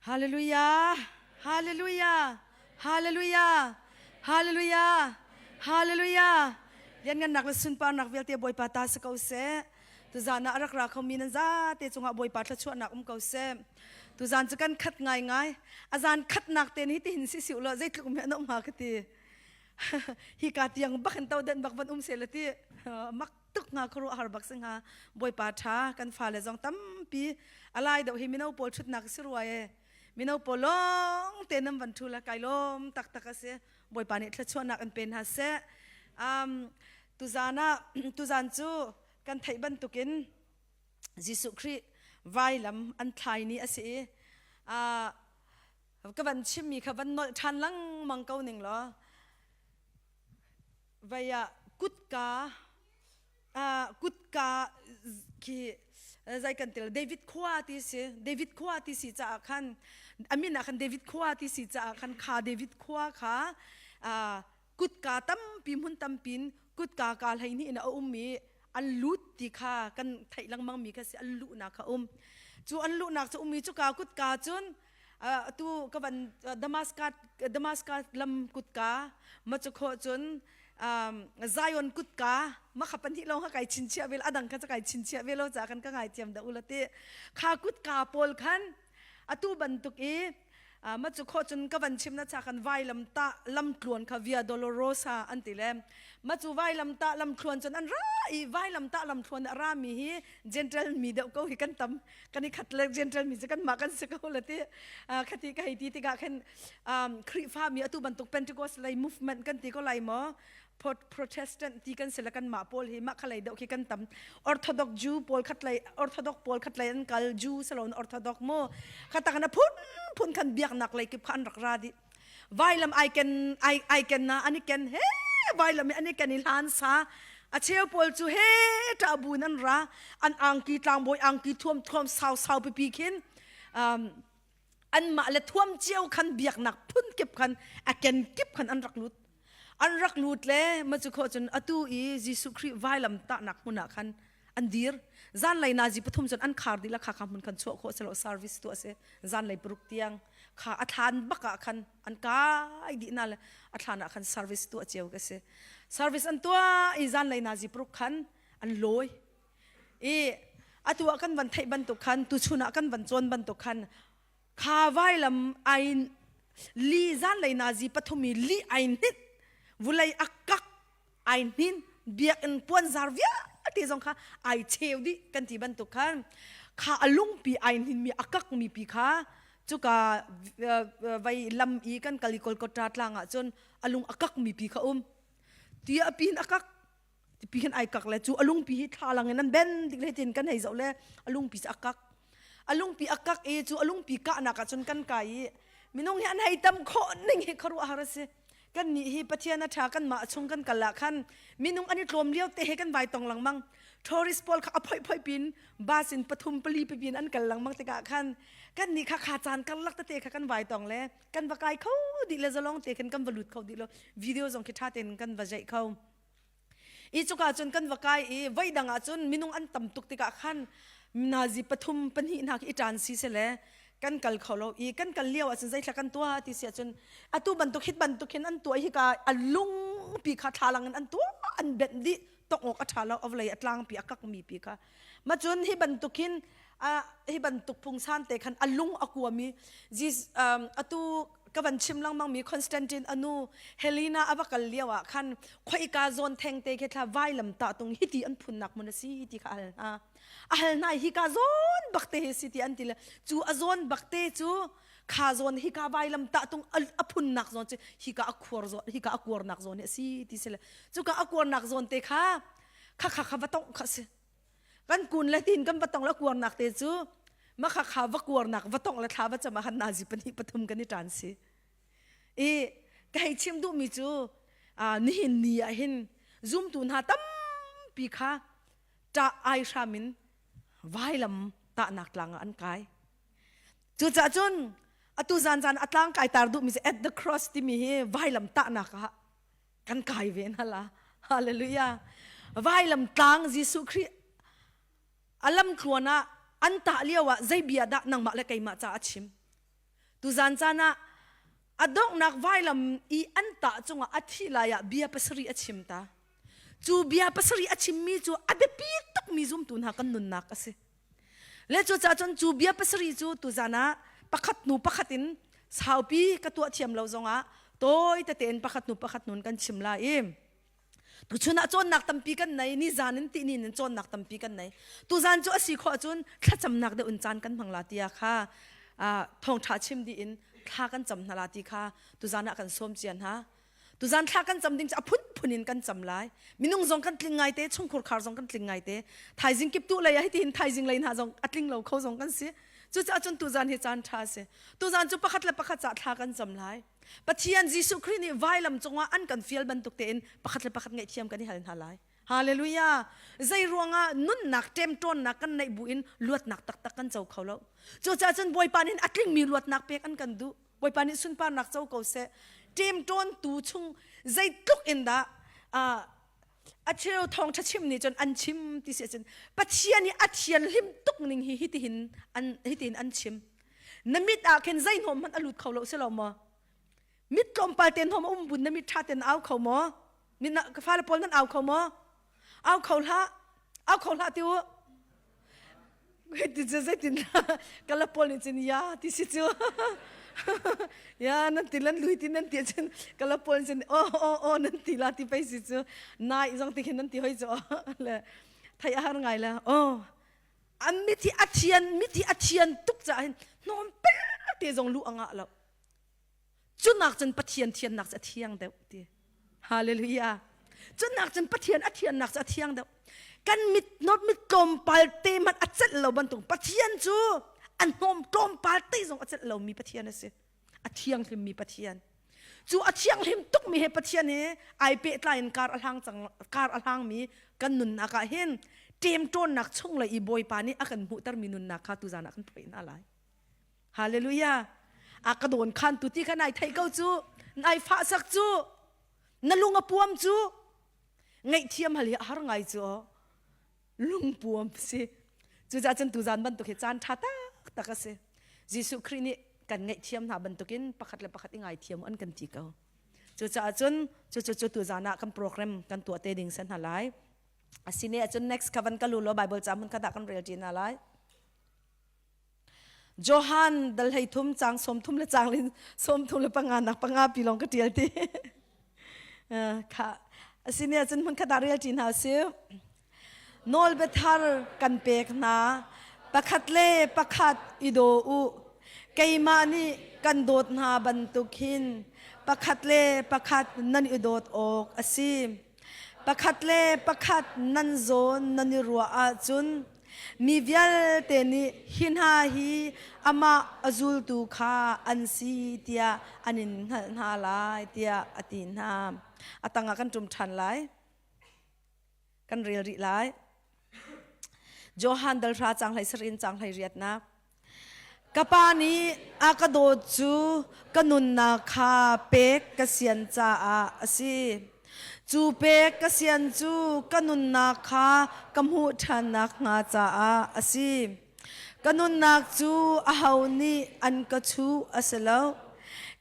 Hallelujah! Hallelujah! Hallelujah! Hallelujah! Hallelujah! Lianngannak le sunparnak vialte Bawipa ta si ko seh. Tuzan ah a rak ra khomi nan zate cungah Bawipa thluachuahnak um ko seh. Tuzan cu kan khat ngaingai. A zan khatnak te nih tihin si siu law zeitluk mi an um hnga ka ti. Hi ka tiang bak in toden bak van um se la ti. Mak tuk hnga khuaruahhar bak si hnga bawipa ṭha kan fale zong tampi alai deuh hi mino pawl ṭhutnak si rua e mino pawl lawng te nan van ṭhu la kai lawm taktak a si bawipa nih thluachuahnak an pe hna seh um, tuzan ah tuzan cu kan theih bantukin Jesuh Khrih vailam an thlai ni a si i ka van chimmi kha van nolh ṭhan lengmang ko ning law Vei ah kutka kutka khi zei kan til David khua ti si David khua ti si caah khan amin ah khan David khua ti si caah khan kha David khua kha kutka tampi hmun tampin kutka ka hlei ni in a um i an lut ti kha kan theih lengmang mi kha si an luhnak kha um cu an luhnak cu um i cuka kutka cun atu ka van Damascus Damascus lam kutka ma cu kho cun Zion kutka ma kha pan hi long ha kai chinchia vel adang kha kai chinchia velo cha kan ka ngai thiam da ulati kha kutka pawl khan atu bantuk i ma cu kho cun ka van chim na cha kan vailam ta lam tluan kha Via Dolorosa an ti le ma cu vailam ta lam thluan cun an ra i vailam ta lam thluan a ra mi hi Gentile mi deuh ko hi kan tam kan i khat le Gentile mi cu kan mah kan si ko le ti khati ka hei ti tikah khin Khrihfa mi atu bantuk Pentecost lei movement kan ti ko lai maw Protestant ti kan si le kan mah pawl hi mah khalei deuh khi kan tam Orthodox Jew pawl khat lei Orthodox pawl khat lei an kal Jew salon Orthodox mu khatak na phun phun khan biaknak lei kip kha an rak ra dih vailam ai ken ai ai ken na ani ken he vailam ani ken i hlan sa a cheu pawl cu he ta bu nan ra an angki tlangbawi angki thuam thuam sau sau pipi khin um, an mah le thuam cio khan biaknak phun kip khan a ken kip khan an rak lut an rak lut le ma cu kho cun atu i Jesuh Khrih vailam tahnak hmun ah khan an dir zanlei nazi pathum cun an khar dih la kha kha hmun khan chuah khawh selo service tu ase zanlei paruk tiang kha a thlan bak ah khan an kai dih na le a thlan ah khan service tu a cheu ka si service an tua i zanlei nazi paruk khan an lawi i atu ah kan van theih bantuk khan tu chun ah kan van cawn bantuk khan kha vailam ai li zanlei nazi pathum i li ai hnit vulei akak ai hnin biakinn puanzar vialte zong kha ai cheu dih kan ti bantuk khan kha a lungpi ai hninmi a kakmi pi kha cuka vai lam i kan kal i Kolkata tlang ah cun a lung a kakmi pi kha um ti a pin a kak ti pi khan ai kak le cu a lungpi hi thlalang in an ben dik le tin kan hei zoh le a lungpi cu a kak a lungpi a kak i cu a lungpi kahnak ah cun kan kai i minung hi an hei tam khawh ning hi khuaruahhar a si kan nih hi Pathian a ṭha kanmah chung kan kal ah khan minung an i tlawm lio te he kan vai tong lengmang tourist pawl kha a phoi phoi pin bus in pathum pali pin an kal lengmang tikah khan kan nih kha kha caan karlak tete kha kan vai tong le kan va kai kho dih le zalong te khin kan va lut kho dih lo video zong khi ṭha tein kan va zeih kho i cuka cun kan va kai i voi dang ah cun minung an tam tuk tikah khan nazi pathum pahnih hna khi i ṭan si sele kan kal kho lo i kan kal lio ahcun zeithla kan tuah ti si ahcun atu bantuk hit bantuk hin an tuah hi ka a lungpi kha thlalang in an tuah an benh dih tong awk a ṭha lo avlei a tlangpi a kakmi pi kha ma cun hi bantuk hin hi bantuk pungsan te khan a lung a kuami atu ka van chim lengmang mi Constantine anu Helena a va kal lio ah khan khoika zawn theng te khi thla vailam ta tung hiti an phunnak mun a si ti kha a hal hna a hal hna hi ka zawn bak te hi si ti an ti le cu a zawn bak te cu kha zawn hi ka vailam ta tung a phunnak zawn cu hi ka a khuar zawn hi ka a kuarnak zawn hi a si ti si le cu ka a kuarnak zawn te kha kha kha kha va tongh kha si kan kun le tin kan va tong le kuarnak te cu ma kha kha va kuarnak va tong le thla va cam ah khan nazi pahnih pathum kan i ṭan si i ka hei chim duhmi cu nihin ni ah hin zumtu hna tampi kha ṭah ai hram in vailam tahnak tlang ah an kai cucaah cun atu zan zan a tlang kai tar duhmi cu at the cross timi hi vailam tahnak ah kan kai ve na la hallelujah vailam tlang Jesuh Khrih a lam thluan ah an tah lio ah zei bia dah nangmah le keimah ca a chim? Tuzan caan ah a donghnak vailam i an tah cungah a thih lai ah bia pasarih a chim ta. Cu bia pasarih a chimmi cu a biapi tukmi zumtu hna kan nunnak a si. Le cucaah cun cu bia pasarih cu tuzan ah pakhat hnu pakhat in saupi ka tuah thiam lo zongah tawi tete in pakhat hnu pakhat nun kan chim lai i Tuchun ah cawnnak tampi kan nei, nizan in tihni in cawnnak tampi kan nei. Tuzan cu a si khawh ahcun thlacamnak deuh in caan kan hmang la tiah kha thawngṭha chim dih in thla kan cam hna la ti kha tuzan ah kan sawm cia hna. Tuzan thla kan cam ding cu a phunphun in kan cam lai. Minung zong kan tling ngai te, chungkhur khar zong kan tling ngai te. Thaizing kip tu lei ah hitihin thaizing lei hna zong a tling lo kho zong kan si. Cucaah cun tuzan hi caan ṭha a si. Tuzan cu pakhat le pakhat cah thla kan cam lai. Pathian Jesuh Khrih nih vailam cungah an kan fial bantuk tein pakhat le pakhat ngaihthiam kan i hal hna lai. Hallelujah! Zei ruangah nunnak ṭemṭawnnak kan neih bu in luatnak taktak kan co kho lo. Cucaah cun Bawipa nih a tlingmi luatnak pek an kan duh. Bawipa nih sunparnak co ko seh. Ṭemṭawntu chung zeitluk in dah a cheu thawngṭha chim nih cun an chim ti si ahcun Pathian i a thianhlim tuk ning hi hitihin an hitihin an chim. Na mit ah khin zei hnawm hmanh a lut kho lo si lo maw? Mit tlawmpal te hnawm a um bun na mit ṭha ten au kho maw? Mit na ka fale pawl nan au kho maw? Au kho hlah. Au kho hlah ti u. Ti cu zeitin kala pawl nih cun ya ti si cu. Ya nan ti lan lui ti nan ti cun kala pawl nih cun aw aw aw nan ti la ti pei si cu. Nai zong ti khin nan ti hoi cu le thei a har ngai la. Oh an mit hi a thian mit hi a thian tuk caah hin hnawm te zong luh a ngah lo cunak cun Pathian thiannak cu a thiang deuh ti hallelujah cunak cun Pathian a thiannak cu a thiang deuh kan mit not mit tlawmpal te hmanh a celh lo bantuk Pathian cu an hnawm tlawmpal te zong a celh lomi Pathian a si a thianghlimmi Pathian cu a thianghlim tukmi he Pathian he ai pehtlai in kar a hlang cang kar a hlangmi kan nunnak ah hin ṭemṭawnnak chung lei i Bawipa nih a kan hmuhtermi nunnak kha tuzan ah kan phoih hna lai Hallelujah a ka dawn khan tu ti kha nai theih ko cu nai fah sak cu na lung a puam cu ngaihthiam hal hi a har ngai cu lungpuam si cucaah cun tuzan bantuk hi caan ṭha taktak a si Jesuh Khrih nih kan ngaihthiam hna bantukin pakhat le pakhat i ngaithiam an kan ti ko cucaah cun cucu cu tuzan ah kan program kan tuah te ding san hna lai asine ahcun next kha van ka lu law Bible ca mun kha dah kan rel ṭi hna lai Johan dal hlei thum cang sawm thum le cang lin sawm thum le panga nak panga pi lawng ka tial ti kha asine ahcun hmun khat ah rel ṭi hna usih Nawlbia thar kan pek hna pakhat le pakhat i daw u keimah nih kan dawt hna bantuk hin pakhat le pakhat nan i dawt awk a si pakhat le pakhat nan zawn nan i ruah ahcun mi vialte nih hi hna hi amah a zultu kha an si tiah an in hngalh hna lai tiah a ti hna. A tangah kan ṭum ṭhan lai. Kan rel rih lai. Johan dal hra cang hlei sarin cang hlei riatnak. Ka pa nih a ka dawt cu ka nunnak kha pek ka sian caah a si. Cu pek ka sian cu ka nunnak kha ka hmuh ṭhannak hnga caah a si. Ka nunnak cu aho nih an ka chuh a si lo.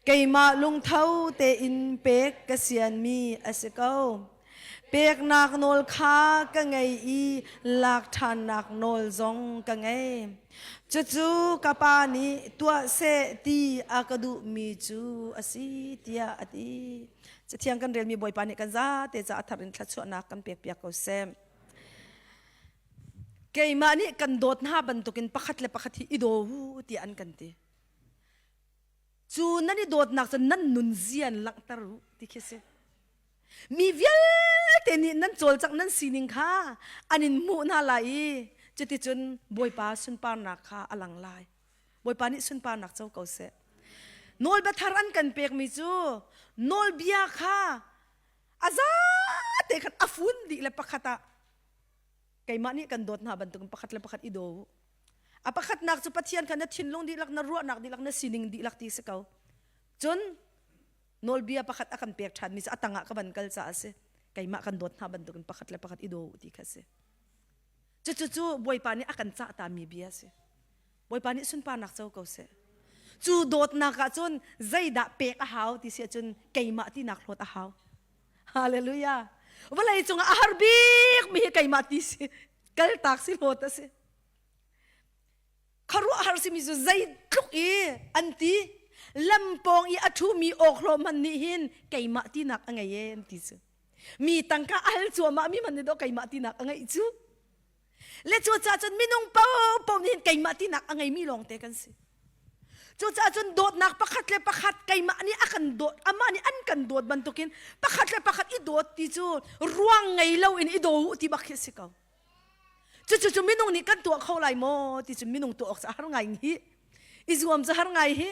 Keimah lungtho tein pek ka sianmi a si ko. Peknak nawl kha ka ngei i lak ṭhannak nawl zong ka ngei. Cucu ka pa nih tuah seh ti a ka duhmi cu a si tiah a ti. Cathiang kan relmi Bawipa nih kan zate ca a thar in thluachuahnak kan pekpiak ko seh. Keimah nih kan dawt hna bantukin pakhat le pakhat hi i daw u tiah an kan ti. Cu nan i dawtnak cu nan nunzia in langhter u ti khi si. Mi vialte nih nan cawlcangh nan sining kha an in hmuh hna lai i cuticun Bawipa sunparnak kha a lang lai. Bawipa nih sunparnak co ko seh. Nawlbia thar an kan pekmi cu nawlbia kha a zate khan a fun dih le pakhat ah keimah nih kan dawt hna bantukin pakhat le pakhat i daw u. A pakhatnak cu Pathian kha na thinlung dihlak, na ruahnak dihlak, na sining dihlak ti si ko. Cun nawlbia pakhat a kan pek ṭhanmi cu a tangah ka van kal caah a si. Keimah kan dawt hna bantukin pakhat le pakhat i daw u ti kha a si. Cucu cu Bawipa nih a kan cahtami bia a si. Bawipa nih sunparnak co ko seh. Cu dawtnak ah cun zeidah pek a hau ti si ahcun keimah tinak hlawt a hau. Hallelujah. Vawlei cungah a har bik mi hi keimah ti si. Kaltak si hlawt a si. Khuaruahhar simi cu zeitluk i an ti lampawng i a ṭhumi awkhlawh hmanh nih hin keimah tinak a ngei e an ti cu. Mi tangka a hal cuahmah mi hmanh nih dawh keimah tinak a ngeih cu. Le cucaah cun minung paohpaoh nih hin keimah tinak a ngeimi lawngte kan si. Cucaah cun dawtnak pakhat le pakhat keimah nih a kan dawt, amah nih an kan dawt bantukin pakhat le pakhat i dawt ti cu ruang ngei loin i daw u ti bak khi a si ko. Cucu cu minung nih kan tuah kho lai maw ti cu minung tuah awk cu a har ngai hi. I zuam cu har ngai hi.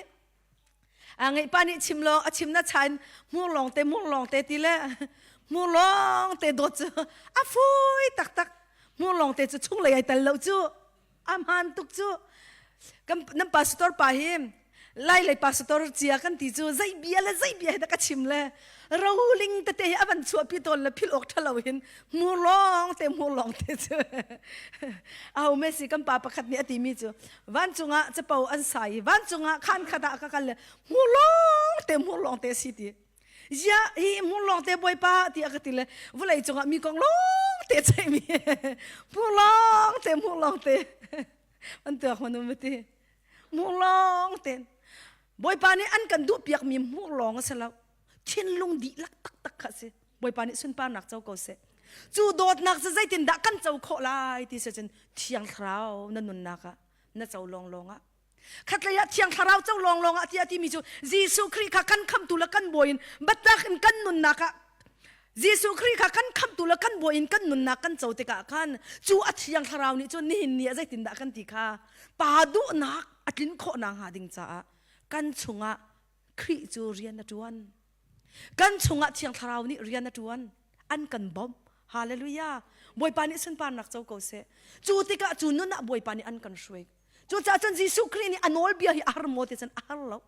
A ngeih pa nih chim lo a chim na chain hmur lawng te hmur lawng te ti le hmur lawng te dawt cu a fui taktak hmur lawng te cu chunglei ai tel lo cu a hmaan tuk cu kan nan pastor pa hi lai lei pastor cia kan ti cu zei bia le zei bia hi dah ka chim le roling tete hi a van chuahpi tawn le philh awk ṭhalo hin hmur lawng te hmur lawng te cu aho me si kan pa pakhat nih a timi cu vancung ah capo an sa i vancung ah khan khat ah ka kal le hmur lawng te hmur lawng te si ti ya hi hmur lawng te bawipa ti a ka ti le vawlei cungah mi kong lawng te ceihmi hmur lawng te hmur lawng te an tuak manum ti hmur lawng te bawipa nih an kan duh piak mi hmur lawng a si lo thinlung dihlak taktak kha si bawipa nih sunparnak co ko seh cu dawtnak cu zeitindah kan co khawh lai ti si cun thiang thlarau na nunnak ah na co lawnglawng ah khatlei ah thiang thlarau co lawnglawng ah tiah timi cu Jesuh Khrih kha kan khamtu le kan bawi in biatak in kan nunnak ah Jesuh Khrih kha kan khamtu le kan bawi in kan nunnak kan co tikah khan cu a thiang thlarau nih cun nihin ni ah zeitindah kan ti kha pa duhnak a tlin khawh nakhnga ding caah kan chungah Khrih cu rian a ṭuan. Kan chungah Thiang Thlarau nih rian a ṭuan. An kan bawmh. Hallelujah. Bawipa nih sunparnak co ko seh. Cu tikah cu nun ah Bawipa nih an kan hruai. Cucaah cun Jesuh Khrih nih a nawlbia hi a har maw ti cun a har lo.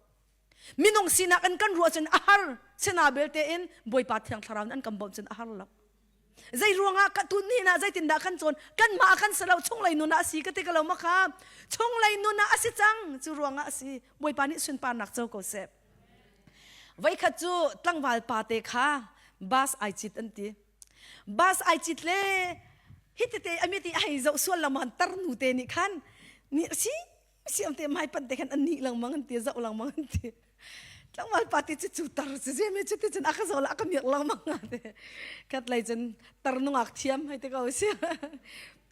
Minung sinak in kan ruah cun a har. Sina belte in Bawipa Thiang Thlarau nih an kan bawmh cun a har lo. Zei ruangah ka tun ni na zeitindah kan cawn kanmah kan si lo chunglei nun ah a si ka ti ka lo ma kha chunglei nun ah a si cang cu ruangah a si Bawipa nih sunparnak co ko seh Voikhat cu tlangval pa te kha bus ai cit an ti bus ai cit le hi tete a mit i a hei zoh sual lengmang tarnu te nih khan ni si siam te mai pan te khan an nih lengmang an ti zoh lengmang an ti tlangval pa ti cu cu tar cu je me cu ti cun a ka zoh la a ka miak lengmang nga te khat lei cun tar nungak thiam hei te ko si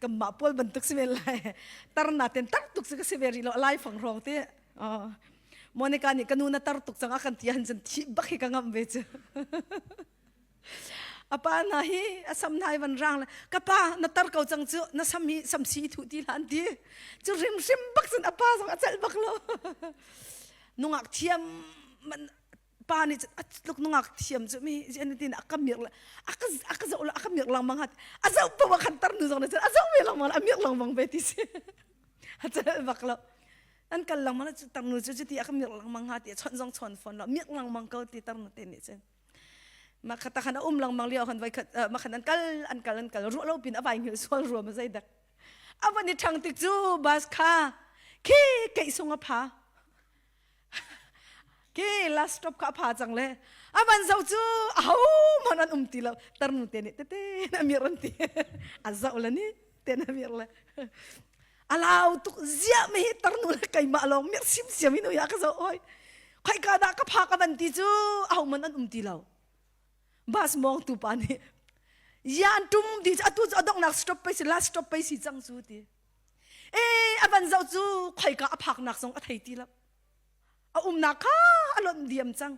kanmah pawl bantuk si men lai tar na ten tar tuk cu ka si ve rih lo lai fang rong te Monica nih ka nu na tar tuk cang a kan ti han cun thi bak hi ka ngamh ve cu a pa hna hi a sam hna hi van rang le ka pa na tar ko cang cu na sam hi samsi i thuh ti hlah an ti cu hrimhrim bak cun a pa zong a celh bak lo nungak thiam pa nih cun a tluk nungak thiam cu mi an tin a ka mirh le a ka a ka zoh le a ka mirh lengmang hat a zoh paoh ah khan tar nu zong nih cun a zoh ve lengmang a mirh lengmang ve ti si a celh bak lo an kal lengmang cu tarnu cu cuti a ka mirh lengmang hnga ti chawnh zong chawn fawn lo mirh lengmang ko ti tarnu te nih cun mah kha khan a um lengmang lio khan voi khat mah khan an kal an kal an kal ruah lo pin a vai hngilh sual ruam a zei dak a van i ṭhang tik cu bus kha khi keih sung a pha khi last stop kha a pha cang le a van zoh cu a ho hmanh an um ti lo tarnu te nih tete a mir an ti a zoh le ni ten a mir le a lau tuk ziah me hi tarnu le keimah lawng mir simsiam in uya ka zoh oi khoi ka dah ka phak a van ti cu a ho man an um ti lo bus mong tu pa nih ya an tum di atu cu adongnak stop pei si last stop pei si cang cu ti e a van zoh cu khoi ka a phaknak zong a thei ti lo a umnak kha a lonh diam cang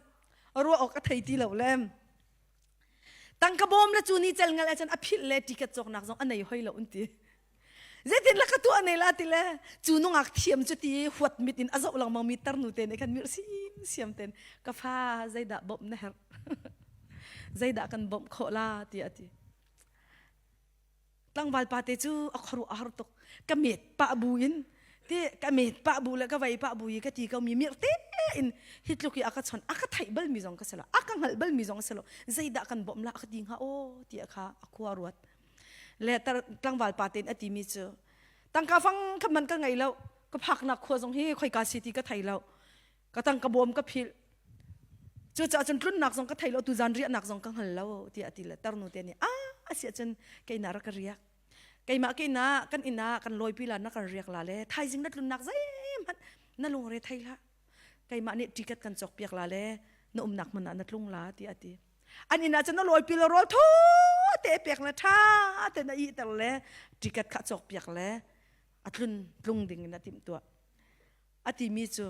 ruah awk a thei ti lo le tangka bawm le cu ni cel ngal cun a philh le ticket cawknak zong a nei hoi lo an ti zeitin la ka tuah ne la ti le cu nungak thiam cu ti huat mit in a zoh lengmang mi tarnu te nih khan mirh siam ten ka fa zeidah bawmh na herh zeidah kan bawmh khawh la ti a ti tlangval pa te cu a khuaruah a har tuk ka met pah bu in ti ka met pah bu le ka vei pah bu i ka ti ko mi mirh te in hi tluk i a ka chon a ka theih bal mi zong ka si lo a ka hngalh bal mi zong si lo zeidah kan bawmh la ka ti hnga aw ti kha a khua ruat le tlangval pa tein a ti mi cu tangka fang kha man ka ngei lo ka phaknak khua zong hi khoika si ti ka thei lo. Ka tang ka bawm ka philh. Cucaah cun tlunnak zong ka thei lo, tuzan riahnak zong ka hngal lo tiah a ti le tarnu te nih ah a si ahcun keina rak ka riak. Keimah keina kan inn ah kan lawipi la na kan riak la le thaizing na tlunnak zeihmanh na lungre thei hlah. Keimah nih ticket kan cawk piak la le na umnak hmun ah na tlung la tiah a ti. An inn ah cun na lawipi le rawl thaw te pek le ṭha te na ihter le ticket kha cawk piak le a tlun tlung ding in a timhtuah. A timi cu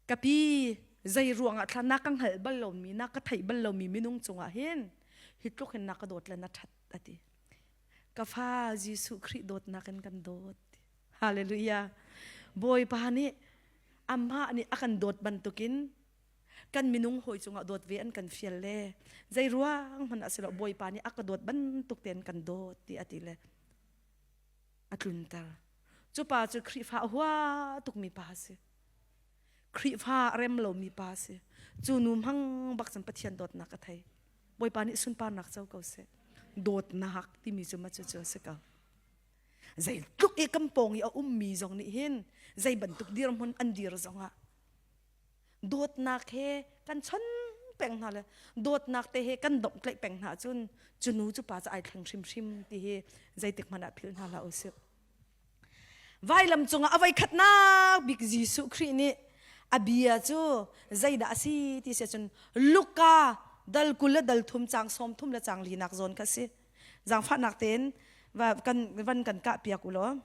ka pi zei ruangah thla na ka hngalh bal lomi na ka theih bal lomi minung cungah hin hi tluk hin na ka dawt le na ṭhat a ti. Ka fa Jesuh Khrih dawtnak in kan dawt. Hallelujah. Bawipa nih amah nih a kan dawt bantukin kan minung hawi cungah dawt ve an kan fial le zei ruang hmanh ah si lo Bawipa nih a ka dawt bantuk tein kan dawt ti a ti le a tlunter. Cu pa cu Khrihfa a hua tukmi pa a si. Khrihfa a rem lomi pa a si. Cu nu hmang bak cun Pathian dawtnak a thei. Bawipa nih sunparnak co ko seh. Dawtnak timi cu ma cu cu a si ko. Zeitluk i kan pawng i a ummi zong nih hin zei bantuk dirhmun an dir zongah dawtnak he kan chon peng hna le dawtnak te he kan domhtlaih peng hna cun cu nu cu pa cu ai thleng hrimhrim ti hi zeitik hmanh ah philh hna hlah usih. Vailam cungah a voikhatnak bik Jesuh Khrih nih a bia cu zeidah a si ti si ahcun Luka dal 20 le dal thum caang sawm thum le caang linak zawn kha a si. Zaangfahnak tein va kan van kan kah piak u law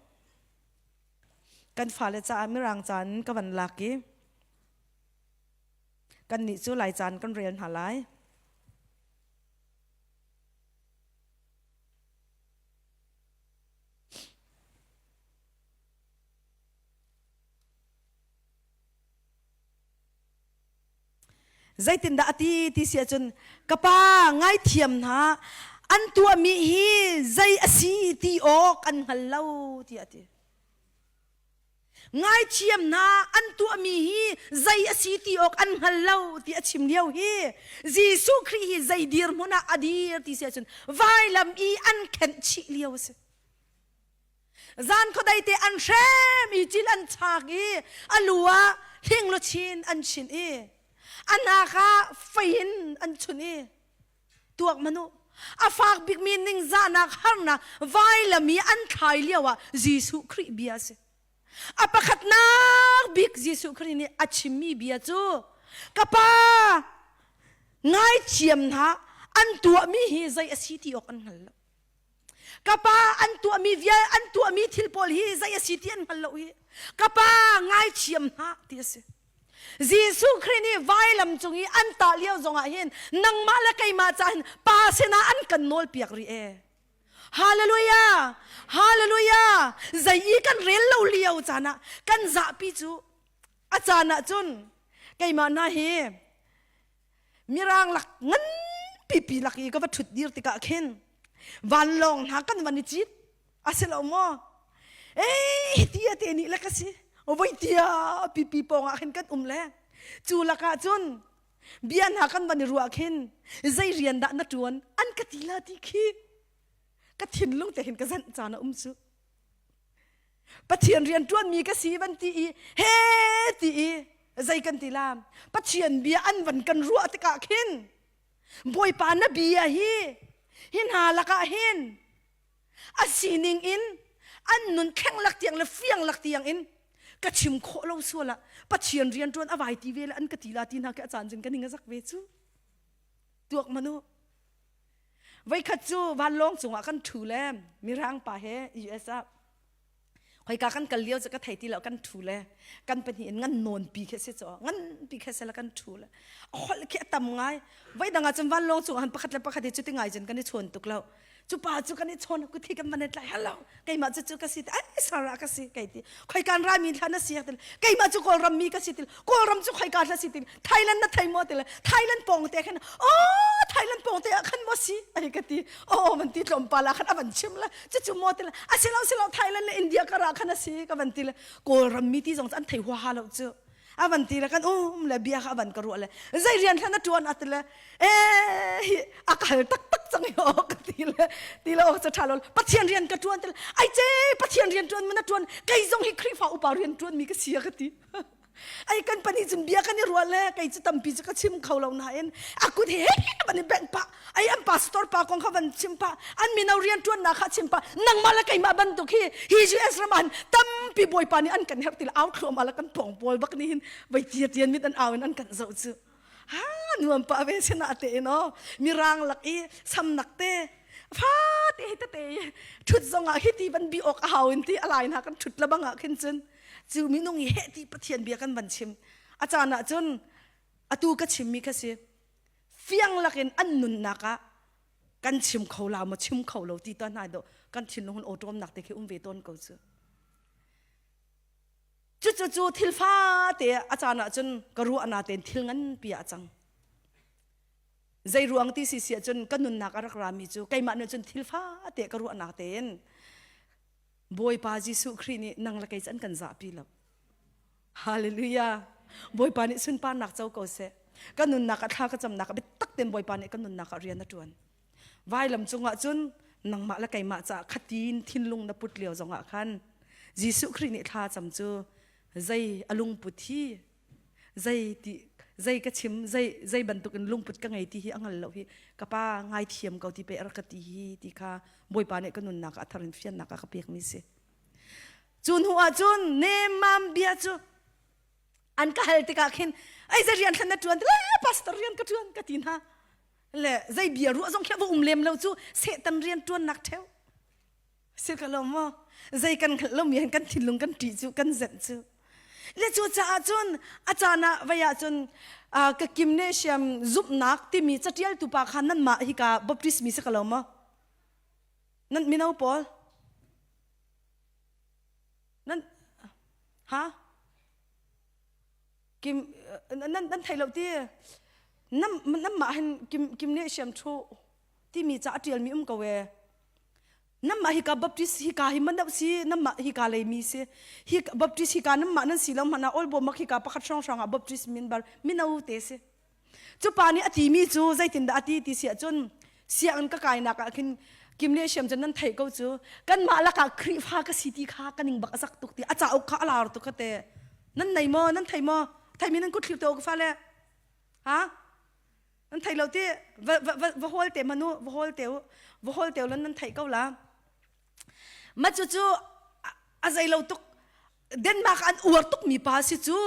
kan fale caah mirang caan ka van lak i kannih cu lai caan kan rel hna lai. Zeitindah a ti ti si ahcun ka pa ngaithiam hna an tuahmi hi zei a si ti awk an hngal lo tiah a ti. Ngaithiam hna an tuahmi hi zei a si ti awk an hngal lo ti a chim lio hi Jesuh Khrih hi zei dirhmun ah a dir ti si ahcun vailam i an khenh chih lio a si. Zan khuadei te an hrem i cil an chak i a lu ah hling luchin an chin i a hnak ah fei in an chun i tuak manu a fak bikmi ningzahnak harnak vailam i an thlai lio ah Jesuh Khrih bia a si. A pakhatnak bik Jesuh Khrih nih a chimmi bia cu ka pa ngaithiam hna an tuahmi hi zei a si ti awk an hngal lo. Ka pa an tuahmi vial an tuahmi thil pawl hi zei a si ti an hngal lo hi. Ka pa ngaithiam hna ti a si. Jesuh Khrih nih vailam cung i an tah lio zongah hin nangmah le keimah caah hin pa sinah an kan nawl piak rih e. Hallelujah! Hallelujah! Zei i kan rel lo lio caan ah kan zahpi cu a caan ah cun keimah hna hi mirang lak ngan pipi lak i ka va ṭhut dir tikah khin vanlawng hna kan van i cit a si lo maw ei tia te nih le ka si voi tia pipi pawng ah khin kan um le cu lakah cun bia hna kan van i ruah khin zei rian dah na ṭuan an ka ti la ti khi ka thinlung te hin ka zanh caan a um cu Pathian rian ṭuanmi ka si van ti i he ti i zei kan ti la Pathian bia an van kan ruah tikah khin Bawipa na bia hi hi hna lakah hin a sining in an nun thleng lak tiang le fiang lak tiang in ka chim khawh lo sual ah Pathian rian ṭuan a vai ti ve le an ka ti la ti hna khi a caan cun ka ning a zak ve cu tuak manu Voikhat cu vanlawng cungah kan ṭhu le mirang pa he US ah khoika kan kal lio cu ka thei ti lo kan ṭhu le kan pahnih in ngan nawn pi khi si cu ngan pi khi si le kan ṭhu le a holh khi a tam ngai voi dang ah cun vanlawng cungah han pakhat le pakhat hi cuti ngai cun kan i chawn tuk lo cu pa cu kan i chawn ku thi kan van i tlai hello keimah cu cu ka si ai Sarah ka si kai ti khoikan rami thla na si til keimah cu kawlram mi ka si til kawlram cu khoika hla si til Thailand na thei maw til Thailand pawng te khan oh Thailand pawng te ah khan maw si ai ka ti oh van ti tlawmpal ah khan a van chim la cu cu maw til a si lo si lo Thailand le India ka ra khan a si ka van ti le kawlram mi ti zong an thei huaha lo cu a van ti le kan um le bia kha a van ka ruah le zei rian hlan na tuan a ti le eh hi a kal taktak cang i ka ti le ti le awk ca ṭha lo Pathian rian ka ṭuan ti le ai ce Pathian rian ṭuan na ṭuan kei zong hi Khrihfa upa rian ṭuan mi ka si a ka ti. Ai kan pani cun bia kan i ruah le kei cu tampi cu ka chim kho lo nain a kut he van i bengh pah ai an pastor pa kong kha van chim pah an mino rian ṭuannak kha chim pah nangmah le keimah bantuk hi hi US ram ah tampi bawipa nih an kan herh ti au thluahmah le kan pawng pawl bak nih hin vai tia tian mit an au in an kan zoh cu ha nuam pa ve sina te in aw mirang lak i samnak te fa te hi tete thut zong ah hi ti van bi awk a hau in ti alai hna kan thut la bang ah khin cun cu minung i heh ti pathian bia kan van chim a caan ah cun atu ka chimmi kha si fiang lakin an nunnak ah kan chim kho la maw chim kho lo ti ta hna do kan thinlung hun awṭawmnak te khi um ve tawn ko cu cucu cu thil fate a caan ah cun ka ruah na tein thil nganpi ah a cang zei ruang ti si si ahcun ka nunnak a rak rami cu keimah nih cun thil fate ka ruahnak tein Bawipa Jesuh Khrih nih nang le kei cu an kan zahpi lo. Hallelujah. Bawipa nih sunparnak co ko seh. Ka nunnak ah thla ka camnak ah biatak tein Bawipa nih ka nunnak ah rian a ṭuan. Vailam cungah cun nangmah le keimah caah khatin thinlung na put lio zongah khan Jesuh Khrih nih thla cam cu zei a lungput hi zei ti zei ka chim zei zei bantukin lungput ka ngei ti hi a hngal lo hi ka pa ngaithiam ko ti pe a rak ka ti hi ti kha Bawipa nih ka nunnak ah a thar in fiannak a ka pekmi si. Cu hnu ah cun nemmam bia cu an ka hal tikah khin ai zei rian thlan na ṭuan le pastor rian ka ṭuan ka ti hna le zei bia ruah zong khi va um lem lo cu Satan rian ṭuannak ṭheu si ka lo maw zei kan hngalh lomi han kan thinlung kan ṭih cu kan zenh cu le cu caah cun a caan ah vei ah cun ka kim ne siam zumhnak timi catialtu pa kha nanmah hika baptist mi si ka lo maw Nan mino pawl nan ha kim nan nan thei lo ti nam nam mah hin kim kim ne siam thu timi ca a tial mi um ko e nam mah hika baptist hika hi man si nam mah hika lei mi si hi baptist hika nam mah nan si lo hmana ol bo mak hika pakhat hrong hrong ah baptist min bar mino te si Cu pa nih a timi cu zeitindah a ti ti si ahcun sianginn ka kainak ah khin Kim le Siam cu nan theih ko cu kanmah lakah Khrihfa ka si ti kha ka ning bak a zak tuk ti a cauk kha a lar tuk ka te nan nei maw nan thei maw theimi nan kut thlir te ka fale ha nan thei lo ti va va va va hawl te manu va hawl te u va hawl te lan nan theih ko la Ma cu cu a zei lo tuk Denmark an uar tuk mi pa si cu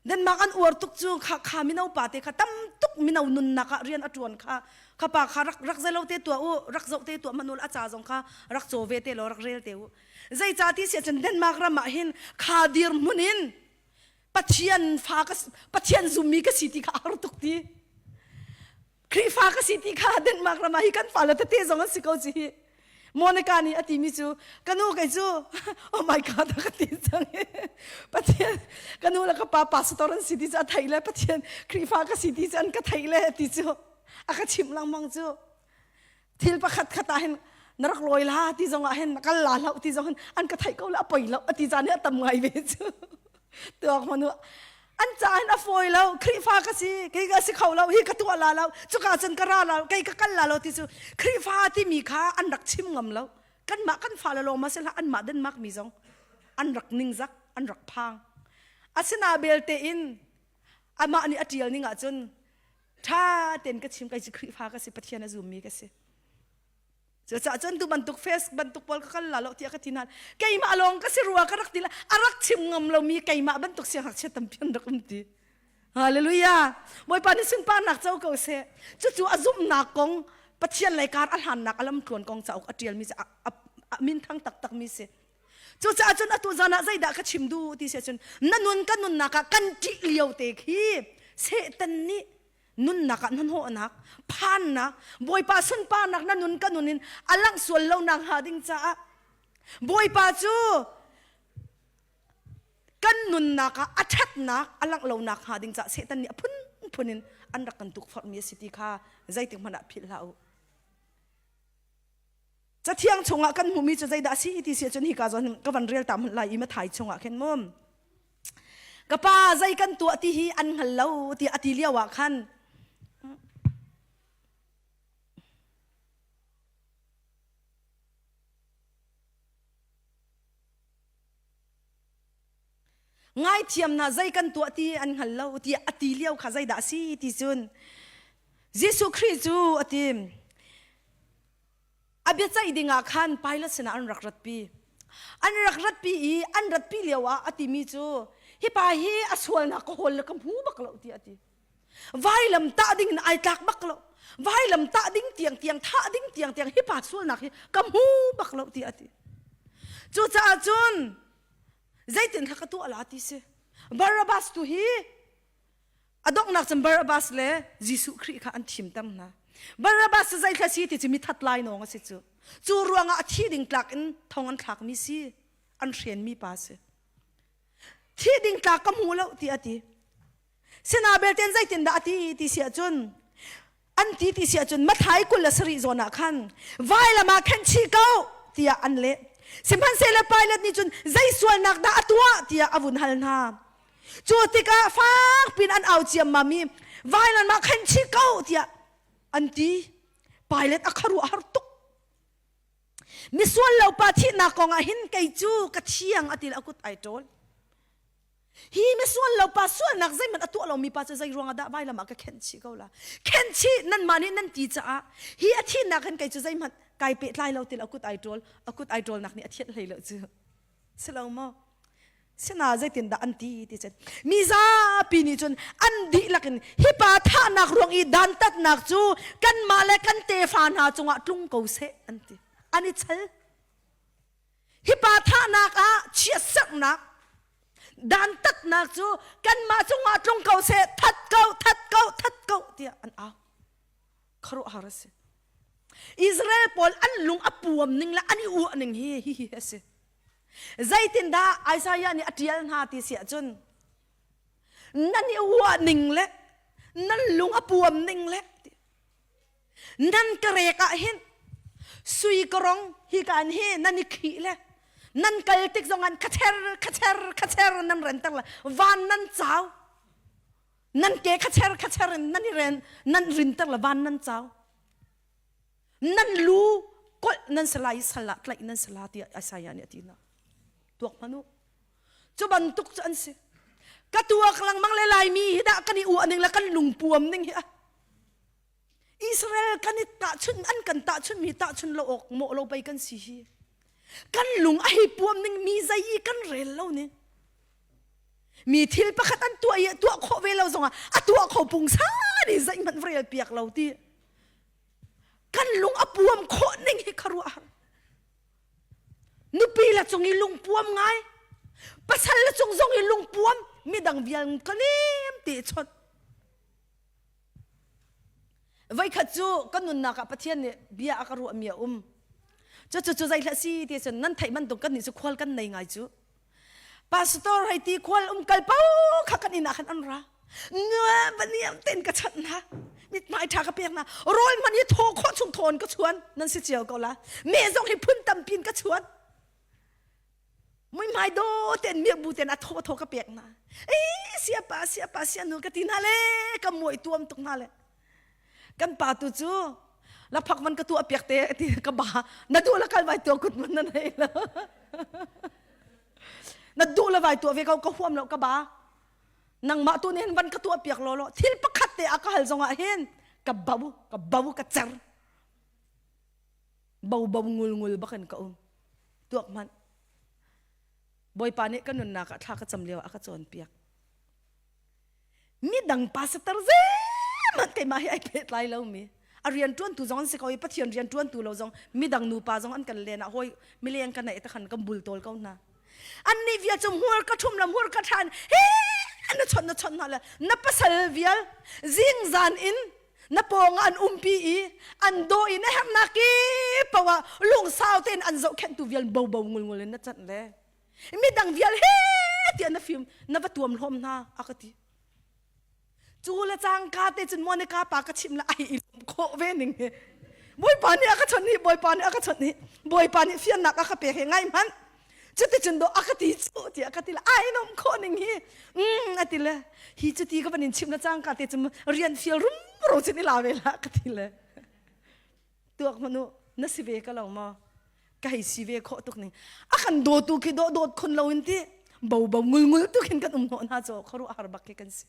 Denmark an uar tuk cu kha kha mino pa te kha tam tuk mino nunnak ah rian a tuan kha kha pa kha rak rak zelo te tua u rak zoh te tua manul a ca zong kha rak caw ve te lo rak rel te u zeica ti si cun Denmark ram ah hin kha dir hmun in Pathian fa ka Pathian zummi ka si ti kha har tuk ti Khrihfa ka si ti kha Denmark ram ah hi kan fale tete zong an si ko ci hi. Monica nih a timi cu ka nu kei cu oh my god ka ti cang Pathian ka nu le ka pa pastor an si ti cu a theih le Pathian Khrihfa ka si ti cu an ka theih le ti cu a ka chimh lengmang cu thil pakhat khat ah hin na rak lawi la ti zong ah hin na kal la hloh ti zong hin an ka theih ko le a poi lo a ti caan hi a tam ngai ve cu tuak hmanu an ca hin a fawi lo Khrihfa ka si kei ka si kho lo hi ka tuah la lo cuka cun ka ra la kei ka kal la lo ti cu Khrihfa timi kha an rak chim ngam lo kanmah kan fale lawng ma sihlah anmah Denmark mi zong an rak ningzak an rak phang asina belte in amah nih a tial ning ahcun ṭha tein ka chim kei cu Khrihfa ka si Pathian a zummi ka si Cucaah cun tu bantuk face bantuk pawl ka kal la lo tiah ka ti nain keimah lawng ka si rua ka rak ti la a rak chim ngam lomi keimah bantuk siangngakchia tampi an rak um ti. Hallelujah. Bawipa nih sunparnak co ko seh. Cucu a zumhnak kong Pathian lei kar a hlannak a lamtluan kong cauk a ṭialmi cu a minthang taktakmi si. Cucaah cun atu zan ah zeidah ka chim duh ti si ahcun na nun ka nunnak ah kan ṭih lio te khi Satan nih nunnak ah hnahnawhnak phannak bawipa sunparnak na nun ka nun in a langh sual lo nak hnga ding caah bawipa cu kan nunnak ah a ṭhatnak a langh lo nak hnga ding caah Satan nih a phunphun in an rak kan tukforhmi a si ti kha zeitik hmanh ah philh hlah u Cathiang chungah kan hmuhmi cu zeidah a si ti si ahcun hika zawn ka van rel ta hmanh lai i Mathai chungah khin mu. Ka pa zei kan tuah ti hi an hngal lo tiah a ti lio ah khan Ngaithiam hna zei kan tuah ti an hngal lo tiah a ti lio kha zeidah a si ti cun Jesuh Khrih cu a ti. A biaceih dingah khan Pilate sinah an rak ratpi. An rak ratpi i an ratpi lio ah a timi cu hi pa hi a sualnak ka hawl le ka hmu bak lo tiah a ti. Vailam tah ding in ai tlak bak lo. Vailam tah ding tiang tiang thah ding tiang tiang hi pa sualnak hi ka hmu bak lo tiah a ti. Cucaah cun zeitin hla ka tuah la ti si. Barabbas tu hi a donghnak cun Barabbas le Jesuh Khrih kha an thimter hna. Barabbas cu zeithla si ti cu mi that lai nawng a si cu. Cu ruangah a thi ding tlak in thong an thlakmi si. An hrenmi pa si. Thi ding tlak ka hmu lo ti a ti. Sina belte zeitindah a ti ti si ahcun an ti ti si ahcun Mathai 27 zawn ah khan vailam ah khenh chih ko tiah an leh. Sihmanhsehlaw Pilate nih cun zei sualnak dah a tuah tiah a vun hal hna. Cu tikah fak pin an au ciammam i vailam ah khenh chih ko tiah an ti. Pilate a khuaruah har tuk. Misual lo pa thihnak kong ah hin kei cu ka thiang a ti le a kut ai ṭawl. Hi misual lo pa sualnak zeihmanh a tuah lomi pa cu zei ruangah dah vailam ah ka khenh chih ko la? Khenh chih nanmah nih nan ti caah hi a thihnak hin kei cu zeihmanh kai pehtlai lo til a kut ai ṭawl a kut ai ṭawlnak nih a thianh hlei lo cu. Si lo maw? Sina zeitindah an ti ti cun mi zapi nih cun an dihlak in hi pa thahnak ruang i dantatnak cu kanmah le kan tefa hna cungah tlung ko seh an ti. An i chal. Hi pa thahnak ah chiatserhnak dantatnak cu kanmah cungah tlung ko seh that ko that ko that ko tiah an au. Khuaruahhar a si. Israel pawl an lung a puam ning le an i uah ning hi hihi a si. Zeitindah Isaiah nih a ṭial hna ti si ahcun nan i uah ning le nan lung a puam ning le Nan ka rek ah hin sui ka rong hi ka an hi nan i khih le nan kal tik zong an khacher khacher khacher nan renter le van nan cau nan ke khacher khacher in nan i ren nan rinter le van nan cau nan lu kolh nan sala i sal ah tlaih nan sala tiah Isaiah nih a ti na tuak hmanh u cu bantuk cu an si ka tuak lengmang le laimi hi dah kan i uah ning le kan lungpuam ning hi a Israel kan i tahchun an kan tahchun mi tahchun lo awk mawh lo pei kan si hi kan lung a hei puam ning mi zei i kan rel lo ni mi thil pakhat an tuah i tuah khawh ve lo zongah a tuah kho pungsan i zeihmanh rel piak lo ti kan lung a puam khawh ning hi kharuah har nupi la cung i lungpuam ngai pasal la cung zong i lungpuam midang vial ka nem te chawt Voikhat cu ka nunnak ah Pathian nih bia a ka ruahmi a um. Cucu cu zei hlah si ti cun nan theih bantuk kan nih cu khual kan nei ngai cu. Pastor hei ti khual um kal po kha kan inn ah khan an ra. Nua baniam ten ka chanh hna. Mithmai ṭha ka pek hna. Rawl hmanh hi thaw khawh chung thawn ka chuan. Nan si cio ko la. Me zong hi phun tampi in ka chuan. Muihmai do ten mirbu ten a thaw thaw ka pek hna. Ei siapa siapa sianu ka ti hna le ka muai tuam tuk hna le. Kan pa tu cu la phak man ka tu piak te ti ka ba na duh la kal vai tua kut man na nei lo. Na duh la vai tua ve ko ka huam lo ka ba. Nangmah tu nih hin van ka tuah piak lo lo thil pakhat te a ka hal zongah hin ka bau ka bau ka cer bo bo ngul ngul bakin ka um tuak hmanh Bawipa nih ka nunnak ah thla ka cam lio ah a ka cawnpiak midang pastor zeihmanh keimah hi ai pehtlai lomi a rian ṭuantu zong an si ko i Pathian rian ṭuantu lo zong midang nupa zong an kan len ah hawi mileng ka neih te khan kan bul tawl ko hna annih vial cu hmur ka ṭhum la hmur ka ṭhan he na chawnh na chawnh hna le na pasal vial zingzan in na pawng ah an umpi i an daw i na herhnak kip paoh ah lungsau tein an zohkhenhtu vial bobo ngulngul in na canh le midang vial he tiah na fim na va tuam hlawm hna a ka ti cu le cangka te cun Monica pa ka chim la ai i khawh ve ning hi Bawipa nih a ka chawnh hi Bawipa nih a ka chawnh hi Bawipa nih fiannak a ka pek hi ngai hmanh cuticun dawh a ka ti cu tiah ka ti le ai nom khawh ning hi mm a ti le hi cuti ka van in chim na cangka te cu rian fial rumro cun i la ve la ka ti le tuak hmanu na si ve ka lo maw ka hei si ve khawh tuk ning a kan dawtu khi dawh dawt khun lo in ti. Bo bo ngul ngul tu khin kan um hnawh hna cu khuaruahhar bak khi kan si.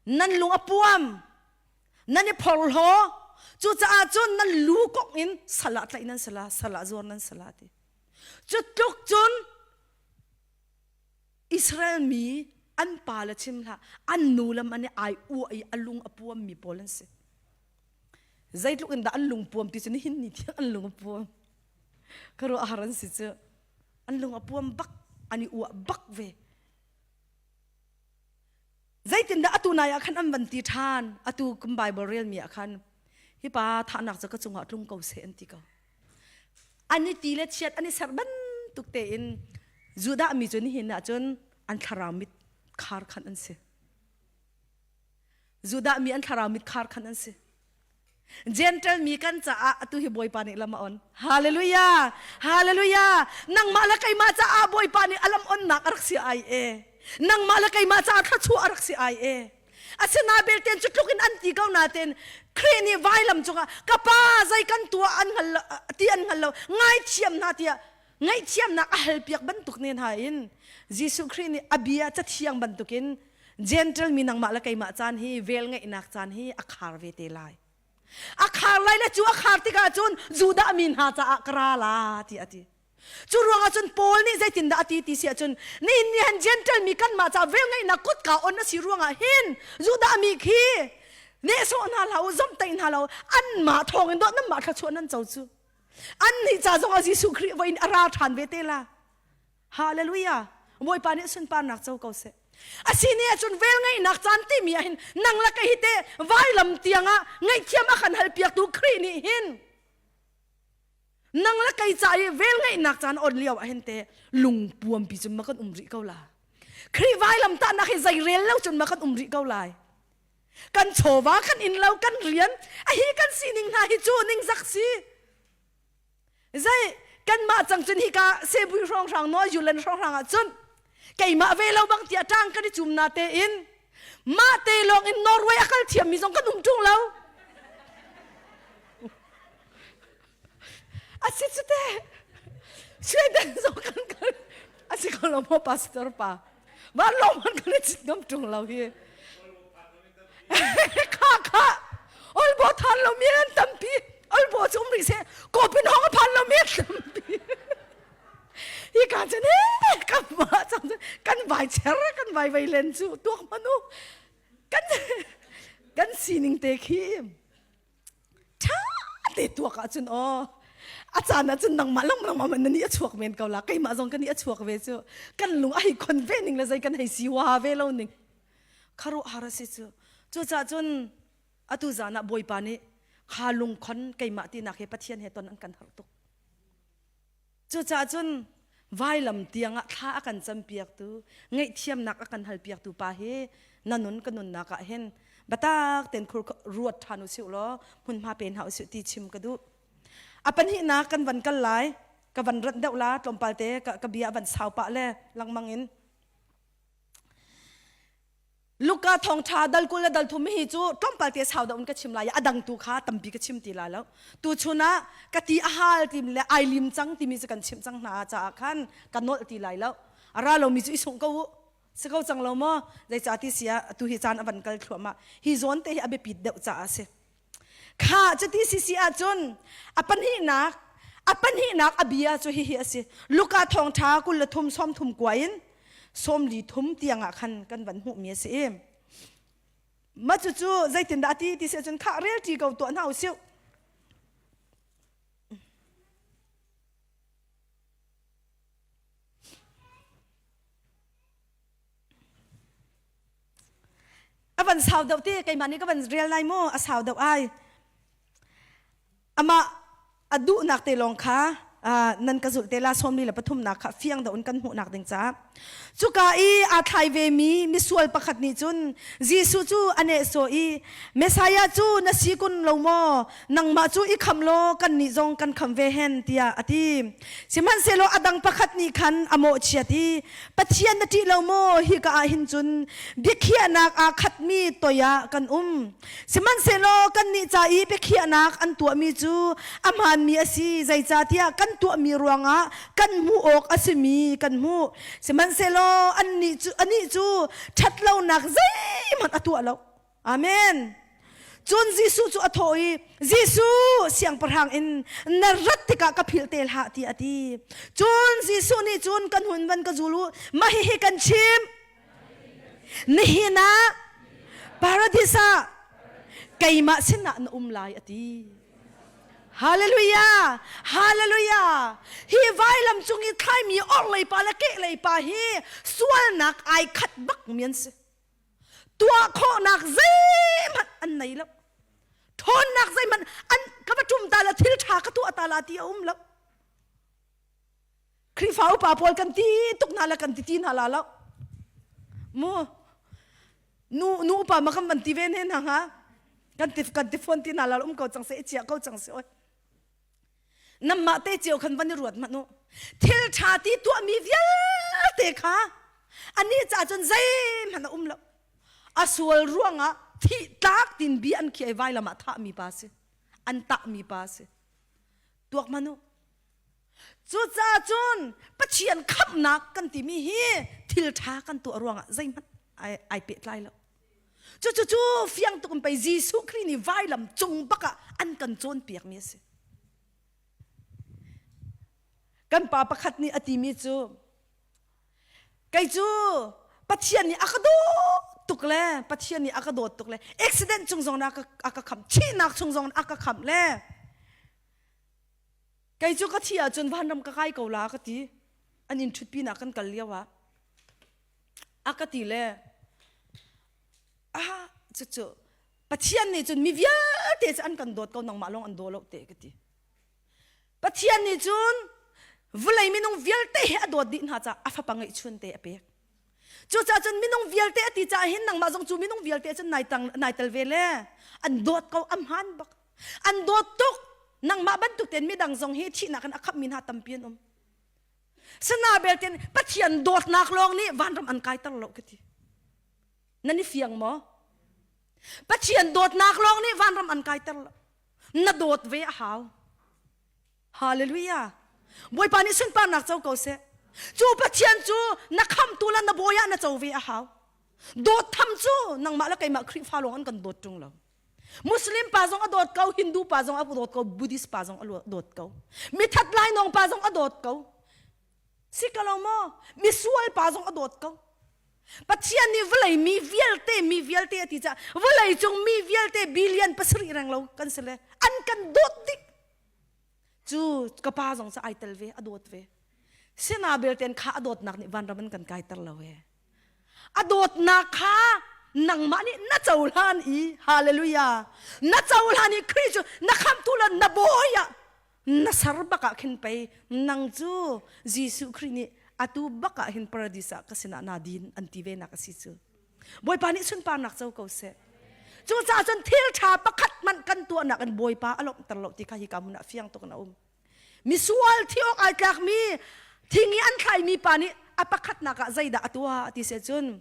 Nan lung a puam. Nan i phorhlaw. Cucaah cun nan lu kok in sal ah tlaih nan sala, sal ah zuar nan sala ti. Cu tluk cun Israel mi an pa le chim hlah an nu lam an i ai uah i a lung a puam mi pawl an si. Zeitluk in dah an lung puam ti cu nihin ni tiang an lung a puam. Ka ruah har an si cu. An lung a puam bak, an i uah bak ve. Zeitindah atu nai ah khan an van ti ṭhan? Atu kum Bible relmi ah khan hi pa thahnak cu ka cungah tlung ko seh an ti ko. An i ti le chiat an i serh bantuk tein Judah mi cu nihin ah cun an thlarau mit khar khan an si. Judah mi an thlarau mit khar khan an si. Gentle mi kan caah atu hi Bawipa nih lam a on. Hallelujah! Hallelujah! Nangmah le keimah caah Bawipa nih a lam onnak a rak si ai e. Nangmah le keimah caah thluachuah a rak si ai e. Asina belte cu tluk in an ti ko nain Khrih nih vailam cungah ka pa zei kan tuah an hngal lo ti an hngal lo ngaithiam hna tiah ngaihthiamnak a halpiak bantuk ne hna in Jesuh Khrih nih a bia cathiang bantukin Gentle mi nangmah le keimah caan hi vel ngeihnak caan hi a khar ve te lai. A khar lai le cu a khar tikah cun Judah mi hna caah ka ra la ti a ti. Cu ruangah cun Paul nih zeitindah a ti ti si ahcun nihin ni han Gentle mi kanmah caah vel ngeihnak kutka on a si ruangah hin Judah mi khi nehsawh hna hlah u zomhtaih hna lo anmah thawngin dawh nanmah thluachuah nan co cu. Annih ca zongah Jesuh Khrih voi in a ra ṭhan ve te la. Hallelujah. Bawipa nih sunparnak co ko seh. Asi ni ahcun vel ngeihnak caan timi ah hin nang le kei hi te vailam tiangah ngaihthiam a kan halpiaktu Khrih nih hin nang le kei ca i vel ngeihnak caan on lio ah hin te lungpuampi cun ma kan um rih ko la. Khrih vailam tahnak hi zei rel lo cun ma kan um rih ko lai. Kan chawva kan inn lo kan rian a hi kan sining hna hi cu ningzak si. Zei kanmah cang cun hika sebui hrawnghrang nawl yulan hrawnghrang ah cun keimah ve lo bang tiah ṭang kan i cum na tein mah te lawng in Norway a kal thiammi zong kan um ṭung lo. A si cu te Sweden zong kan kal a si ko lo maw pastor pa vanlawng man kan i cit ngam ṭung lo hi. Kha kha olbo than lo mi an tampi olbo cu um rih seh kawpin hong a phan lo mi an tampi hi ka cun he kan mah cang kan vai cher kan vai vai len cu tuak manu kan kan sining te khi ṭha te tuak ahcun aw a caan ahcun nangmah lengmang man na nih a chuak men ko la keimah zong ka nih a chuak ve cu kan lung a hei khon ve ning le zei kan hei si wa ve lo ning kharuahhar a si cu cucaah cun atu zan ah bawipa nih kha lungkhon keimah tinak he pathian he ton an kan harh tuk cucaah cun vailam tiangah thla a kan campiaktu ngaihthiamnak a kan halpiaktu pa hi na nun ka nunnak ah hin batak ten khur ruat ṭhan u sih law hmunhma pe hna usih ti chim ka duh a pahnihnak kan van kal lai ka van rat deuh la tlawmpal te ka bia van sau pah le langmang in Luka thawngṭha dal 20 le dal thum hi cu tlawmpal te sau deuh in ka chim lai i a dang tu kha tampi ka chim ti lai lo. Tuchun ah ka ti a hal timi le ai lim cang timi cu kan chimh cang hna caah khan ka nolh ti lai lo. A ra lomi cu i sungh ko u. Si ko cang lo maw? Zeicah ti si ah atu hi caan a van kal thluahmah. Hi zawn te hi a biapit deuh caah a si. Kha cuti si si ahcun a pahnihnak a pahnihnak a bia cu hihi a si. Luka thawngṭha 23 sawmthum kua in sawmli thum tiangah khan kan van hmuhmi a si i mah cucu zeitindah a ti ti si ahcun khah relṭi ko tuah hna usih. A van sau deuh ti keimah nih ka van rel lai mu a sau deuh ai. Amah a duhnak te lawng kha nan ka zulh te la 43 nak kha fiang deuh in kan hmuhnak ding caah. Cuka i aa thlai ve mi misual pakhat nih cun Jesuh cu a nehsawh i Messiah cu na si kun lo maw? Nangmah cu i kham law kannih zong kan kham ve hen tiah a ti. Sihmanhsehlaw a dang pakhat nih khan a mawhchiat i Pathian na ṭih lo maw? Hika ah hin cun biakhiahnak aa khatmi toi ah kan um. Sihmanhsehlaw kannih ca i biakhiahnak an tuahmi cu a hmaanmi a si, zeicahtiah kan. tuahmi ruangah kan hmuh awk a simi kan hmuh. Sihmanhsehlaw annih cu anih cu ṭhatlonak zeihmanh a tuah lo. Amen. Cun Jesuh cu a thawh i, Jesuh, siangpahrang in na rat tikah ka philh te hlah, tiah a ti. Cun Jesuh nih cun kan hun van ka zul u, mah hihi kan chim. Nihin ah paradis ah keimah sinah na um lai, a ti. Hallelujah! Hallelujah! Hi vailam cung i thlaimi orhlei pa le kehlei pa hi sualnak ai khat bak mi an si. Tuah khawhnak zeihmanh an nei lo. Ṭhawnnak zeihmanh an ka va ṭum ta la thil ṭha ka tuah ta la ti a um lo. Khrihfa upa pawl kan ti tuk hna le kan ti ti hna la lo. Mu nu nu upa ma kan van ti ve ne hna hnga kan ti kan ti phone ti hna la um ko cang se i chia ko cang se oi. Namah te cio khan van i ruat hmanh u. Thil ṭha ti tuahmi vialte kha anih caah cun zeihmanh a um lo. A sual ruangah thih tlak tin bi an khiah i vailam ah thahmi pa si. An tahmi pa si. Tuak hmanh u. Cucaah cun Pathian khamhnak kan timi hi thil ṭha kan tuah ruangah zeihmanh ai, ai pehtlai lo. Cucu cu fiang tuk in pei Jesuh Khrih nih vailam cung bak ah an kan cawnpiakmi a si. Kan pa pakhat nih a timi cu kei cu Pathian nih a ka dawt tuk le Pathian nih a ka dawt tuk le accident chung zong a ka khamh thihnak chung zong a ka khamh le kei cu ka thi ahcun vanram ka kai ko la ka ti an inn ṭhutpi nak kan kal lio ah a ka ti le ah cucu Pathian nih cun mi vialte cu an kan dawt ko nangmah lawng an daw lo te ka ti Pathian nih cun vawlei minung vialte hi a dawt dih hna caah a fapa ngeihchun te a pek cucaah cun minung vialte a ti caah hin nangmah zong cu minung vialte cun nai tang nai tel ve le an dawt ko a hmaan bak an dawt tuk nangmah bantuk tein midang zong hi thihnak in a khammi hna tampi an um Sana belte Pathian dawtnak lawng nih vanram an kaiter lo ka ti. Nan i fiang maw? Pathian dawtnak lawng nih vanram an kaiter lo. Na dawt ve a hau. Hallelujah. Bawipa nih sunparnak co ko seh. Cu Pathian cu na khamtu le na bawi ah na co ve a hau. Dawt tham cu nangmah le keimah Khrihfa lawng an kan dawt ṭung lo. Muslim pa zong a dawt ko, Hindu pa zong a dawt ko, Buddhist pa zong a dawt ko. Mithat lainawng pa zong a dawt ko. Si ka lo maw? Misual pa zong a dawt ko. Pathian nih vawlei mi vialte mi vialte a ti caah vawlei cung mi vialte billion pasarih reng lo kan si le an kan dawt dih. Cu ka pa zong cu ai tel ve, a dawt ve. Sina belten kha a dawtnak nih vanram an kan kaiter lo e. A dawtnak kha nangmah nih na cohlan i hallelujah na cohlan i Khrih cu na khamhtu le na bawi ah na ser bak ah khin pei nang cu Jesuh Khrih nih atu bak ah hin paradis ah ka sinah naa din an ti ve nak a si cu Bawipa nih sunparnak co ko seh cucaah cun thil ṭha pakhat hmanh kan tuahnak in Bawipa a lawmhter lo ti kha hi ka hmun ah fiang tuk in a um Misual thi awk ai tlakmi thing i an thlaimi pa nih a pakhatnak ah zeidah a tuah ti si cun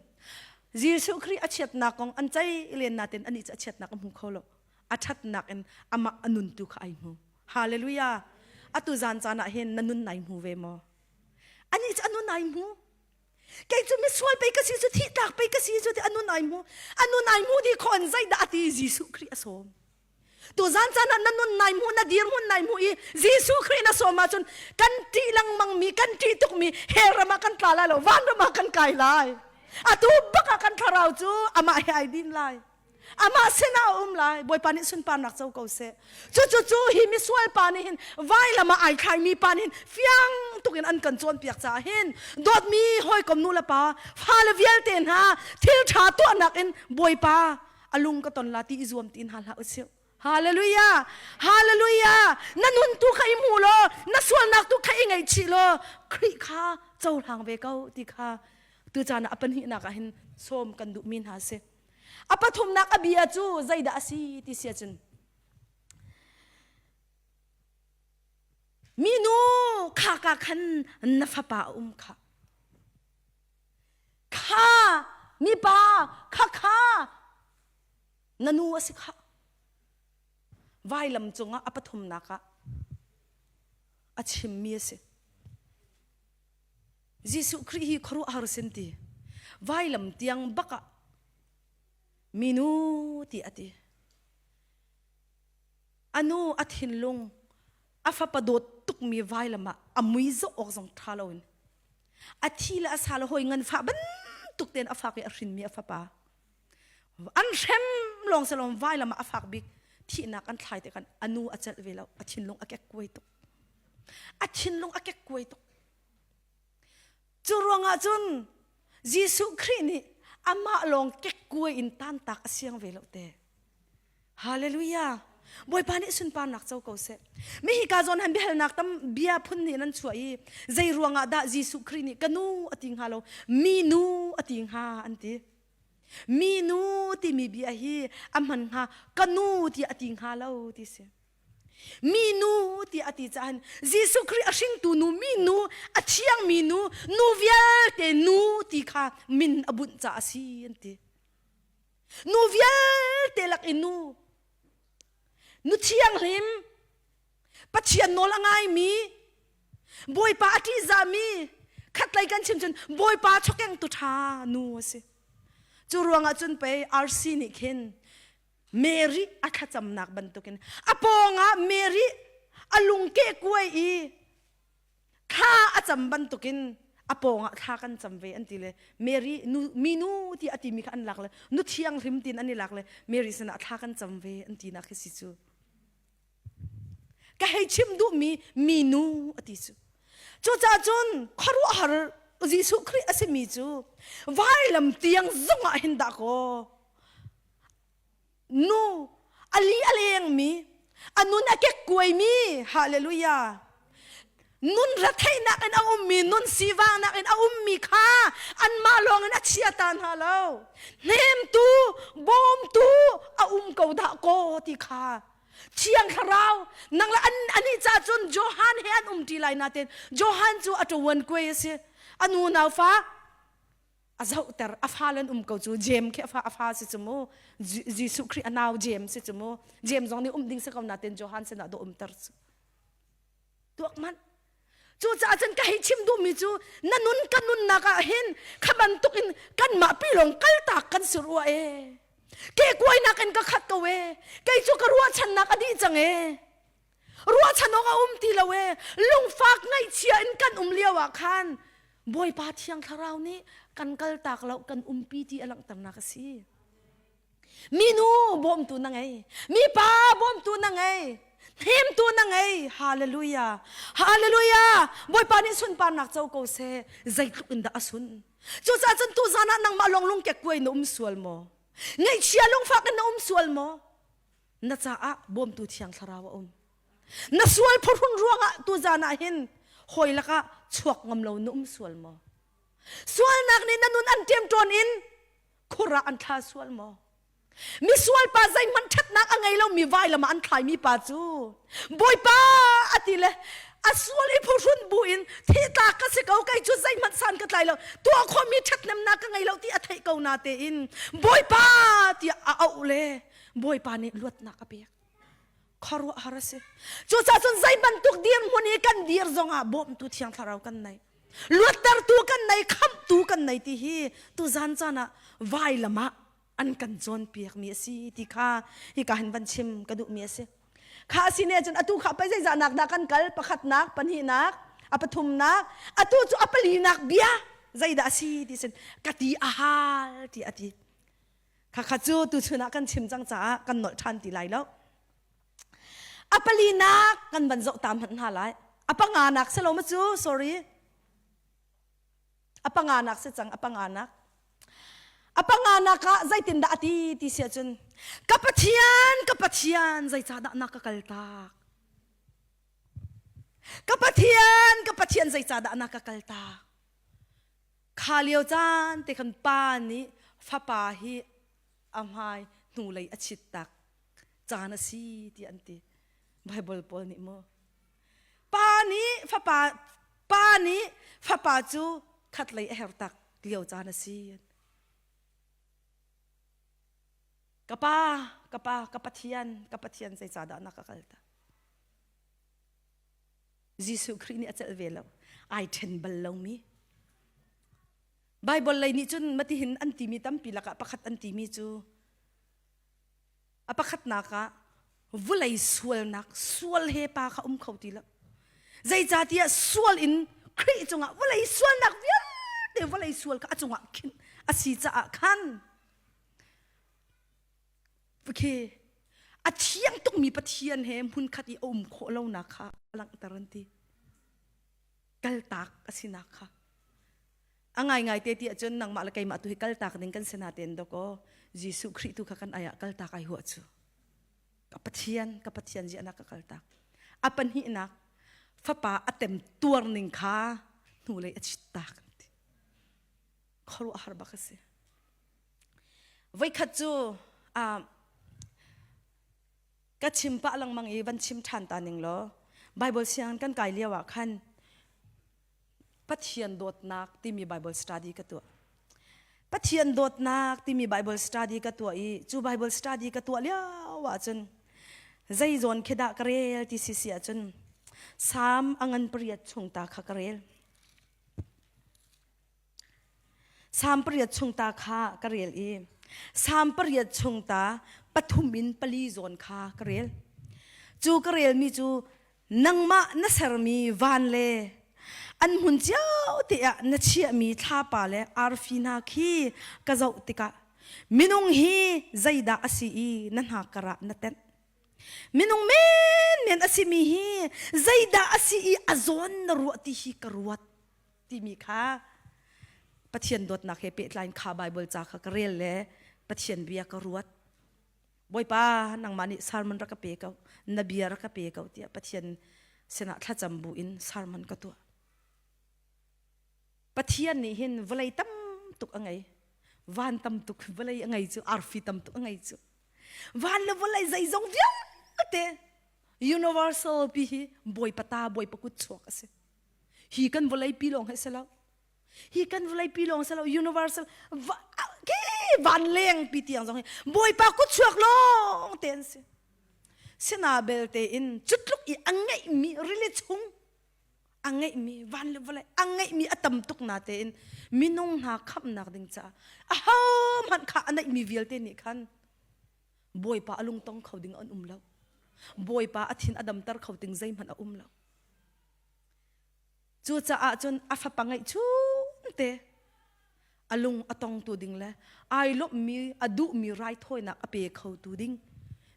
Jesuh Khrih a chiatnak kong an ceih len natin anih cu a chiatnak a hmu kho lo. A ṭhatnak in amah a nun tu kha ai hmu. Hallelujah! Atu zan caan ah hin na nun nai hmu ve maw? Anih cu a nun ai hmu. Kei cu misual pei ka si cu thih tlak pei ka si cu ti a nun ai hmu. A nun ai hmu dih khawh in zeidah a ti Jesuh Khrih a sawm. Tuzan caan ah na nun nai hmuh na dirhmun nai hmuh i Jesuh Khrih na sawm ahcun kan ṭih lengmang mi kan ṭih tuk mi hell ram ah kan tla lai lo vanram ah kan kai lai. Atu bak ah kan thlarau cu amah he ai din lai. Amah sinah a um lai. Bawipa nih sunparnak co ko seh. Cucu cu hi misual pa nih hin vailam ah ai thlaimi pa nih hin fiang tuk in an kan cawnpiak caah hin dawtmi hawikom nu le pa fale vialte hna thil ṭha tuahnak in Bawipa a lung ka ton la ti i zuam ti hna hlah usih Hallelujah! Hallelujah! Na nun tu kha i hmu law, na sualnak tu kha i ngaihchih law, Khrih kha cohlang ve ko ti kha tu caan ah a pahnihnak ah hin sawm kan duhmi hna si. A pathumnak a bia cu zeidah a si ti si ahcun minu kha ka khan na fapa a um kha Kha mipa kha kha na nu a si kha. Vailam cungah a pathumnak ah. A chimmi a si. Jesuh Khrih hi khuaruahhar sin ti. Vailam tiang bak ah minu ti a ti. Anu a thinlung a fapa dawt tukmi vailam ah a mui zoh awk zong ṭha loin a thi le a sa le hawi nganfah bantuk tein a fak i a hrinmi a fapa an hrem lawng si lawng vailam ah a fak bik thihnak an thlai te kan a nu a celh ve lo a thinlung a kekkuai tuk a thinlung a kekkuai tuk cu ruangah cun Jesuh Khrih nih amah lawng kekkuai in tantak a siang ve lo te Hallelujah. Bawipa nih sunparnak co ko seh. Mi hi ka zawn han biahalnak tam bia phun nih nan chuah i zei ruangah dah Jesuh Khrih nih ka nu a ti hnga lo mi nu a ti hnga an ti. Mi nu timi bia hi a hman hnga ka nu ti a ti hnga lo ti si. Mi nu ti a ti cahan Jesuh Khrih a hringtu nu mi nu a thiangmi nu nu vialte nu ti kha min a bunh caah a si an ti. Nu vialte lak in nu nu thianghlim Pathian nawl a ngaimi Bawipa a ṭihzahmi khatlei kan chim cun Bawipa chawkengtu ṭha nu a si. Cu ruangah cun pei RC nih khin Mary a thlacamnak bantukin a pawngah Mary a lungkeh kuai i thla a cam bantukin a pawngah thla kan cam ve an ti le Mary nu minu ti a timi kha an lak le nu thianghlim tin an i lak le Mary sinah thla kan cam ve an ti nak khi si cu ka hei chim duhmi minu a ti cu cucaah cun khuaruahhar Jesuh Khrih a simi cu vailam tiang zongah hin dah kaw Nu a li a lengmi, a nun a kekkuaimi, hallelujah. Nun retheihnak in a ummi, nun sivangnak in a ummi kha anmah lawng in a chia ta hna lo. Hnemtu, bawmtu a um ko dah kaw ti kha Thiang Thlarau nang le an anih ca cun Johan he an umṭi lai nain Johan cu a ṭawan kuai a si. A nu naufa a zohter a fa an um ko cu James khi a fa a fa si cu mu Jesuh Khrih a nau James si cu mu James zong nih um ding si ko nain Johan sinah dawh umter cu tuak manh cucaah cun ka hei chim duhmi cu na nun ka nunnak ah hin kha bantuk in kanmah pi lawng kaltak kan si rua e ke kuainak in ka khat ko e kei cu ka ruahchannak a dih cang e Ruahchan awk a um ti lo ee. Lungfak ngaihchia in kan um lio ah khan Bawipa Thiang Thlarau nih kan kaltak lo kan umpi ti a langhternak a si. Minu bawmtu na ngei. Mipa bawmtu na ngei. Hnemtu na ngei. Hallelujah. Hallelujah. Bawipa nih sunparnak co ko seh. Zeitluk in dah a sun. Cucaah cun tuzan ah nangmah lawng lungkek kuai na um sual maw? Ngaihchia lungfak in na um sual maw? Na caah bawmtu thiang thlarau a um. Na sual phuhrun ruangah tuzan ah hin hawi lakah chuak ngam lo na um sual maw? Sualnak nih na nun an ṭemṭawn in khur ah an thla sual maw? Misual pa zeihmanh ṭhatnak a ngei lomi vailam ah an thlaimi pa cu Bawipa a ti le a sual i phuhrun bu in thihtlak ka si ko kei cu zeihmanh san ka tlai lo tuah khawhmi ṭhathnemnak ka ngei lo ti a theih ko na tein Bawipa tiah a auh le Bawipa nih luatnak a pek. Khuaruahhar a si. Cucaah cun zei bantuk dirhmun i kan dir zongah bawmtu Thiang Thlarau kan nei. Luattertu kan nei, khamhtu kan nei ti hi tuzan caan ah vailam ah an kan cawnpiakmi a si ti kha hika hin van chim ka duhmi a si. Kha a si ne cun atu kha pei zeizahnak dah kan kal pakhatnak, pahnihnak, a pathumnak, atu cu a palinak bia zeidah a si ti sin ka ti a hal ti a ti. Khakha cu tuchun ah kan chim cang caah kan nolh ṭhan ti lai lo. A palinak kan van zoh ta hmanh hna lai. A panganak si lo ma cu? Sorry. A panganak si cang, a panganak. A panganak ah zeitindah a ti ti si ahcun ka Pathian, ka Pathian, zeicahdah na ka kaltak? Ka Pathian, ka Pathian, zeicahdah na ka kaltak? Kha lio caan te khan pa nih fapa hi a hmai hnulei a chit tak caan a si ti an ti. Bible pawl nih mu. Pa nih fapa pa nih fapa cu khatlei a her tak lio caan a si. Ka pa, ka pa, ka Pathian, ka Pathian zeicahdah na ka kaltak? Jesuh Khrih nih a celh ve lo. Ai ṭhen bal lomi. Bible lei nih cun matihin an timi tampi lakah pakhat an timi cu a pakhatnak ah vulei sualnak sual he pa kha um kho ti lo. Zeicahtiah sual in Khrih cungah vawlei sualnak vialte vawlei sual kha a cungah khin a si caah khan khi a thiang tukmi Pathian he hmunkhat i a um khawh lonak kha a langhter an ti. Kaltak a sinak kha. A ngaingai te ti ahcun nangmah le keimah tu hi kaltak ding kan si na ten dawkaw Jesuh Khrih tu kha kan ai ah kaltak ai huah cu. Ka Pathian, ka Pathian ziah na ka kaltak. A pahnihnak fapa a tem tuar ning kha hnulei a chit tak an ti. Khuaruahhar bak a si. Voikhat cu uh, ka chim pah lengmang i van chim ṭhan ta ning law Bible sianginn kan kai lio ah khan Pathian dawtnak timi Bible study ka tuah. Pathian dawtnak timi Bible study ka tuah i cu Bible study ka tuah lio ahcun zei zawn khi dah ka rel ti si si ahcun Salm a ngan pariat chung ta kha ka rel. Salm pariat chung ta kha ka rel i Salm pariat chung ta pathum in pali zawn kha ka rel. Cu ka relmi cu nangmah na sermi van le an hmun cio te ah na chiahmi thlapa le arfi hna khi ka zoh tikah minung hi zeidah a si i na hnakkar ah na tenh. Minung menmen a simi hi zeidah a si i a zawn na ruah ti hi ka ruat. timi kha Pathian dawtnak he pehtlai in kha Bible ca kha ka rel le Pathian bia ka ruat. Bawipa nangmah nih sermon rak ka pe ko, na bia rak ka pe ko tiah Pathian sinah thlacam bu in sermon ka tuah. Pathian nih hin vawlei tam tuk a ngei. Van tam tuk vawlei a ngei cu, arfi tam tuk a ngei cu. Van le vawlei zeizong vialte universal pi hi Bawipa ta, Bawipa kut chuak a si. Hi kan vawlei pi lawng hi si lo. Hi kan vawlei pi lawng si lo. Universal ke van leng pi tiang zong hi Bawipa kut chuak lawng te an si. Sina belte in cutluk i a ngeihmi rili chung a ngeihmi van le vawlei a ngeihmi a tam tuk na tein minung hna khamhnak ding caah aho hmanh kha a neihmi vialte nih khan Bawipa a lungtong kho ding an um lo. Bawipa a thin a damter kho ding zeihmanh a um lo. Cucaah cun a fapa ngeihchun te a lung a tongtu ding le ai lawmhmi a duhmi raithawinak a pe khotu ding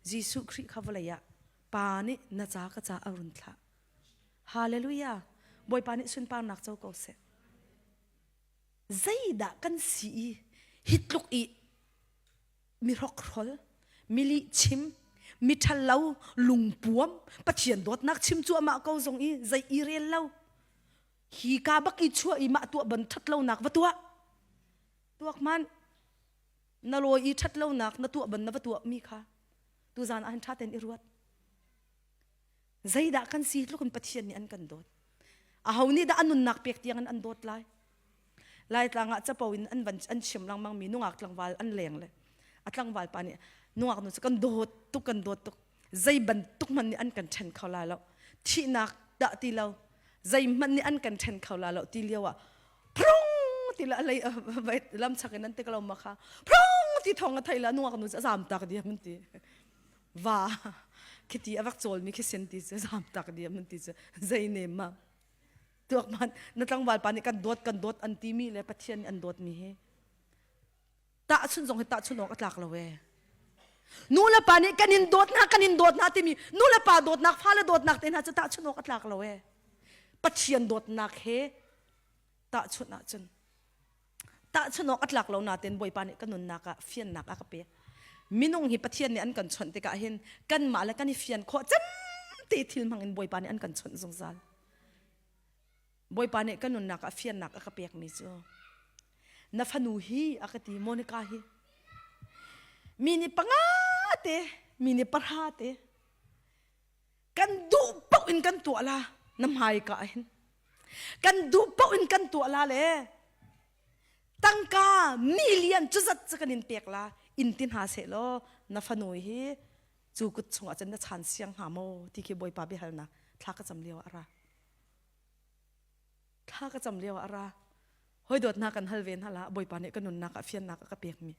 Jesuh Khrih kha vawlei ah Pa nih na ca ka ca a run thlah. Hallelujah! Bawipa nih sunparnak co ko seh. Zeidah kan si i hi tluk i mi hrokhrol, mi lihchim, mi ṭhallo, lungpuam, Pathian dawtnak chim cuahmah ko zong i zei i rel lo. Hi ka bak i chuah i mah tuah ban ṭhat lonak va tuah. Tuak man na lawi i ṭhat lonak na tuah ban na va tuah mi kha tuzan ah hin ṭha tein i ruat. Zeidah kan si tluk in Pathian nih an kan dawt. Aho nih dah a nunnak pek tiang in an dawt lai? Laitlang ah capo in an van an chim lengmang mi nungak tlangval an leng le a tlangval pa nih nungak nu cu kan dawt tuk kan dawt tuk zei bantuk hmanh nih an kan ṭhen kho lai lo thihnak dah ti lo zeihmanh nih an kan ṭhen kho lai lo ti lio ah prung ti la lei lam chak in an ti lo ma kha prung ti thong a thei la nungak nu cu a zam tak diam an ti va khiti a vak cawl mi khi sen ti cu zam tak diam an ti cu zei nem ma Tuak man na tlangval pa nih kan dawt kan dawt an timi le Pathian nih an dawtmi hi tahchun zong hi tahchun awk a tlak lo ee. Nu le pa nih kan in dawt hna kan in dawt hna timi nu le pa dawtnak fale dawtnak te hna cu tahchun awk a tlak lo ee. Pathian dawtnak he tahchunh ahcun tahchunh awk a tlak lo nain Bawipa nih ka nunnak ah fiannak a ka pek. Minung hi Pathian nih an kan chawnh tikah hin kanmah le kan i fian khawh cem te thil hmang in Bawipa nih an kan chawnh zungzal. Bawipa nih ka nunnak ah fiannak a ka pekmi cu na fanu hi a ka ti Monica hi mi nih panga te mi nih pahra te kan duh paoh in kan tuah la na hmai ka hin kan duh paoh in kan tuah la le tangka million cu zat cu kan in pek la in ti hna seh law na fanu hi cu kut chungah cun na chan siang hnga maw ti khi Bawipa biahalnak thla ka cam lio ah a ra. Thla ka cam lio ah a ra. Hoi dawt hna kan hal ve hna la Bawipa nih ka nunnak ah fiannak a ka pekmi.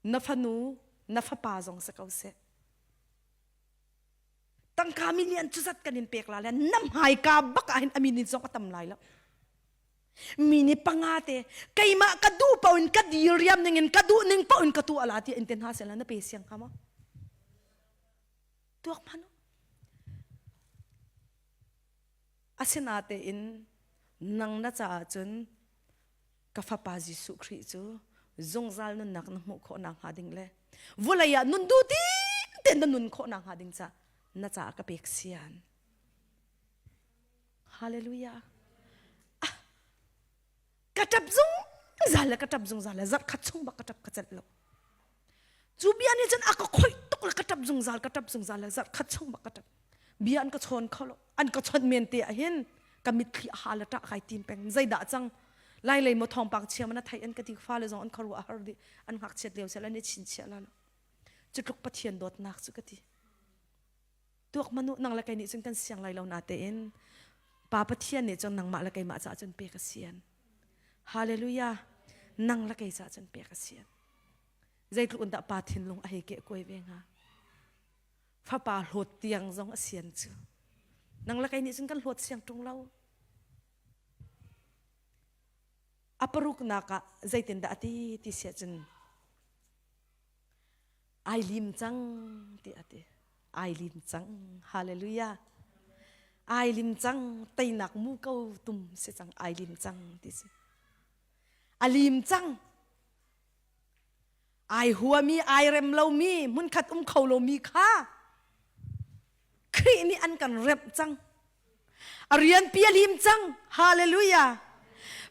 Na fanu, na fapa zong si ko seh. Tangka million cu zat kan in pek la le na hmaika bak ah hin a min in zong a tam lai lo. Mi nih panga te keimah ka duh paoh in ka dir riam ning in ka duh ning paoh in ka tuah la ti in te hna seh na pe siang hnga maw? Tuak hmanh u. Asinatein nang na caah cun ka fapa Jesuh Khrih cu zungzal nunnak na hmuh khawh nakhnga ding le vawlei ah nun duh tein na nun khawh nakhnga ding ca na caah ka pek sian. Hallelujah. Ah, ka ṭap zungzal le ka ṭap zungzal le zarh khat chung bak ka ṭap ka celh lo. Cu bia nih cun a ka khoih tuk le ka ṭap zungzal ka ṭap zungzal le zarh khat chung bak ka ṭap. Bia an ka chawn kho lo. An ka chawnh men te ah hin ka mitthli a ha le ṭah kai tim peng. Zeidah cang? Lai lei maw thawngpang chia ma na theih an ka ti fale zong an khuaruah a har dih. An ngakchiat lio sel an i chinchiah la lo. Cu tluk Pathian dawtnak cu ka ti. Tuak manu nang le kei nih cun kan siang lai lo natein Pa Pathian nih cun nangmah le keimah caah cun pek a sian. Hallelujah. Nang le kei caah cun pek a sian. Zeitluk in dah pa thinlung a hei keh kuai ve hnga. Fapa hlawt tiang zong a sian cu. Nang le kei nih cun kan hlawt siang ṭung lo. A paruknak ah zeitindah a ti ti siah cun ai lim cang ti a ti ai lim cang hallelujah ai lim cang teinak mu ko tum si cang ai lim cang ti si a lim cang ai huami ai rem lomi hmunkhat um kho lomi kha Khrih nih an kan remh cang A rianpi a lim cang. Hallelujah.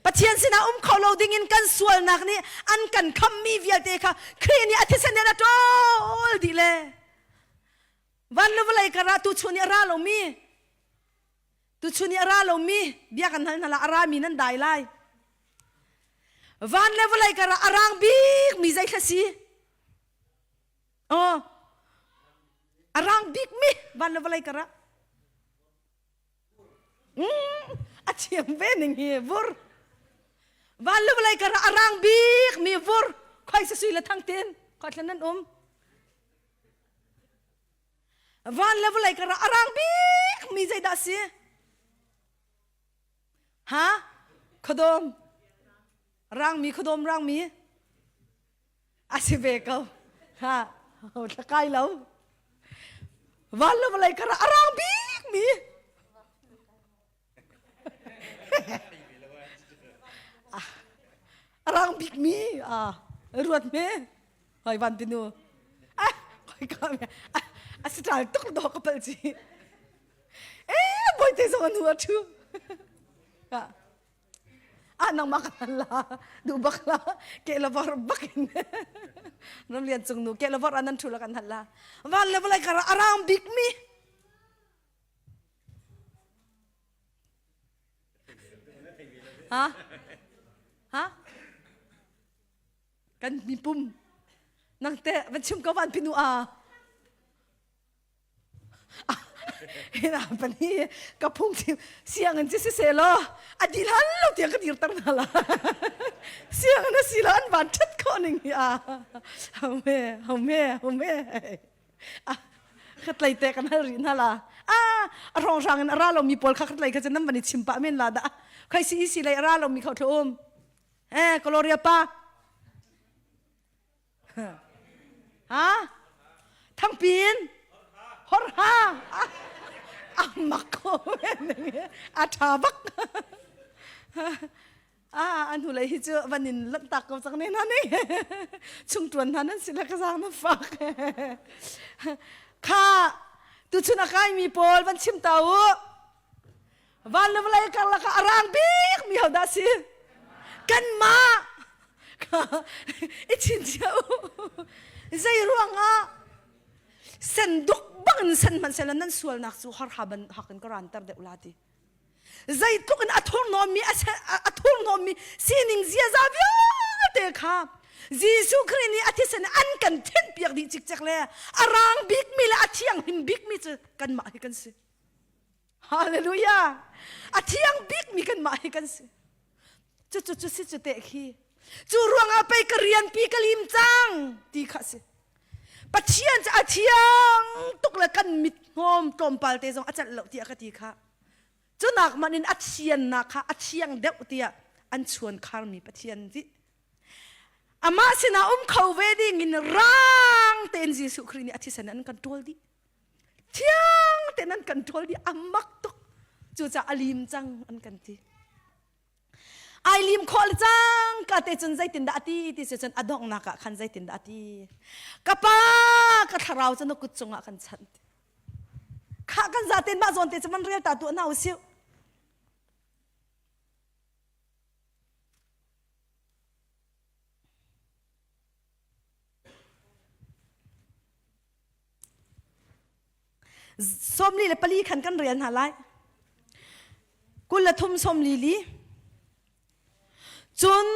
Pathian sinah um kho lo ding in kan sualnak nih an kan khammi vialte kha Khrih nih a thisen in a ṭawl dih le van le vawlei karah tuchun i a ra lomi tuchun i a ra lomi bia kan hal hna la a rami nan dai lai van le vawlei karah a rang bik mi zei thla si Oh, a rang bik mi van le vawlei karah. Mm, a thiam ve ning hi vur. Van le vawlei karah a rang bik mi vur. Khoi sa sui le thang tin khoi thlan nan um. Van le vawlei karah a rang bik mi zeidah si? Ha? Khuadawm. Rangmi khuadawm rangmi. A si ve ko. Ha, thla kai lo. Van le vawlei kar ah a rang bik mi. A rang bik mi a ruat me. Hoi van pinu. Ah, khoi ka me. A si tal tuk do ka pal chi. Eh, boy te zong anu a thu. Ah nangmah ka la duh bak la ke la vor bak in ram lian cung nu ke la vor anan thu la kan hal la van le vawlei kar arang bik mi ha ha kan mi pum nang te van chim ko van pinu a Hina pani ka phung chim sianginn ci si law a dil hal lo tiang ka dirter hna la sianginn a si lo an van ṭhat khawh ning hi a home home home khatlei te kan hal rih hna la a a rong rang in a ra lomi pawl kha khatlei kha cu nan van i chim pah men la dah khai si si lei a ra lomi kho thlu um eh Gloria pa Ha? Thangpin? Horha? A mak ko a ṭha bak. Ah, an hnulei hi cu van in lanhtak ko cang ne hna nih. Chung ṭuan hna nan si le ka zaang na fak. Kha tuchun a kaimi pawl van chim ta u. Van le vawlei karlak ah a rang bik mi hodah si? Kanmah. I chinchiah u. Zei ruangah senduk bangin sen hmanhsehlaw nan sualnak cu horha ban hak in ka ranter deuh la ti. Zeitluk in a thurhnawmmi a thurhnawmmi sining ziaza vialte kha Jesuh Khrih nih a thisen an kan thenhpiak dih cikcek le a rang bikmi le a thianghlim bikmi cu kanmah hi kan si. Hallelujah! A thiang bikmi kanmah hi kan si. Cu cu cu si cu te khi. Cu ruangah pei ka rianpi ka lim cang ti kha si. Pathian cu a thiang tuk le kan mit hnawm tlawmpal te zong a celh lo tiah ka ti kha. Cunak man in a thiannak kha a thiang deuh tiah an chuan kharmi Pathian ti. Amah sinah um kho ve ding in rang tein Jesuh Khrih nih a thisen an kan ṭawl dih. Thiang tein an kan ṭawl dih a mak tuk. Cucaah a lim cang an kan ti. Ai lim khawh le cang ka te cun zeitindah a ti ti si cun a donghnak ah khan zeitindah a ti. Ka pa ka thlarau cu na kut cungah kan chanh. Khah kan zaten mah zawn te cu man rel ta tuah hna usih. 44 khan kan rel hna lai. 23 sawmli li. Cun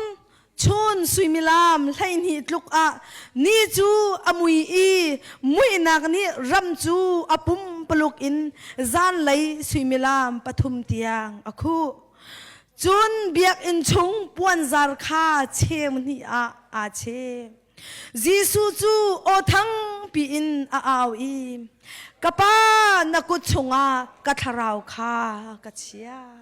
chun suimilam 12 tluk ah ni cu a mui i muihnak nih ram cu a pumpaluk in zanlei suimilam pathum tiang a khuh. Cun biakinn chung puanzar kha cheu hnih ah aa cheu. Jesuh cu aw thangpi in a au i, Ka Pa, na kut chungah ka thlarau kha ka chiah.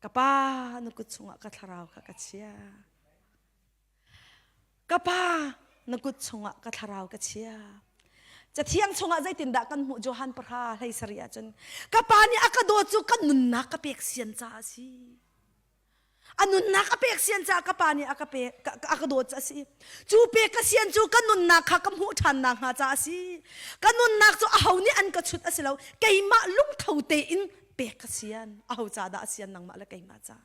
Ka Pa, na kut chungah ka thlarau kha ka chiah. Ka Pa, na kut chungah ka thlarau ka chiah. Cathiang chungah zeitindah kan hmuh Johan pahra hlei sarih ahcun ka pa nih a ka dawt cu ka nunnak ka pek sian caah a si. A nunnak a pek sian caah ka pa nih a ka pek a ka dawt a si. Cu pek ka sian cu ka nunnak kha ka hmuh ṭhan nakhnga caah a si. Ka nunnak cu aho nih an ka chut a si lo. Keimah lungtho tein pek ka sian. Aho ca dah a sian nangmah le keimah ca.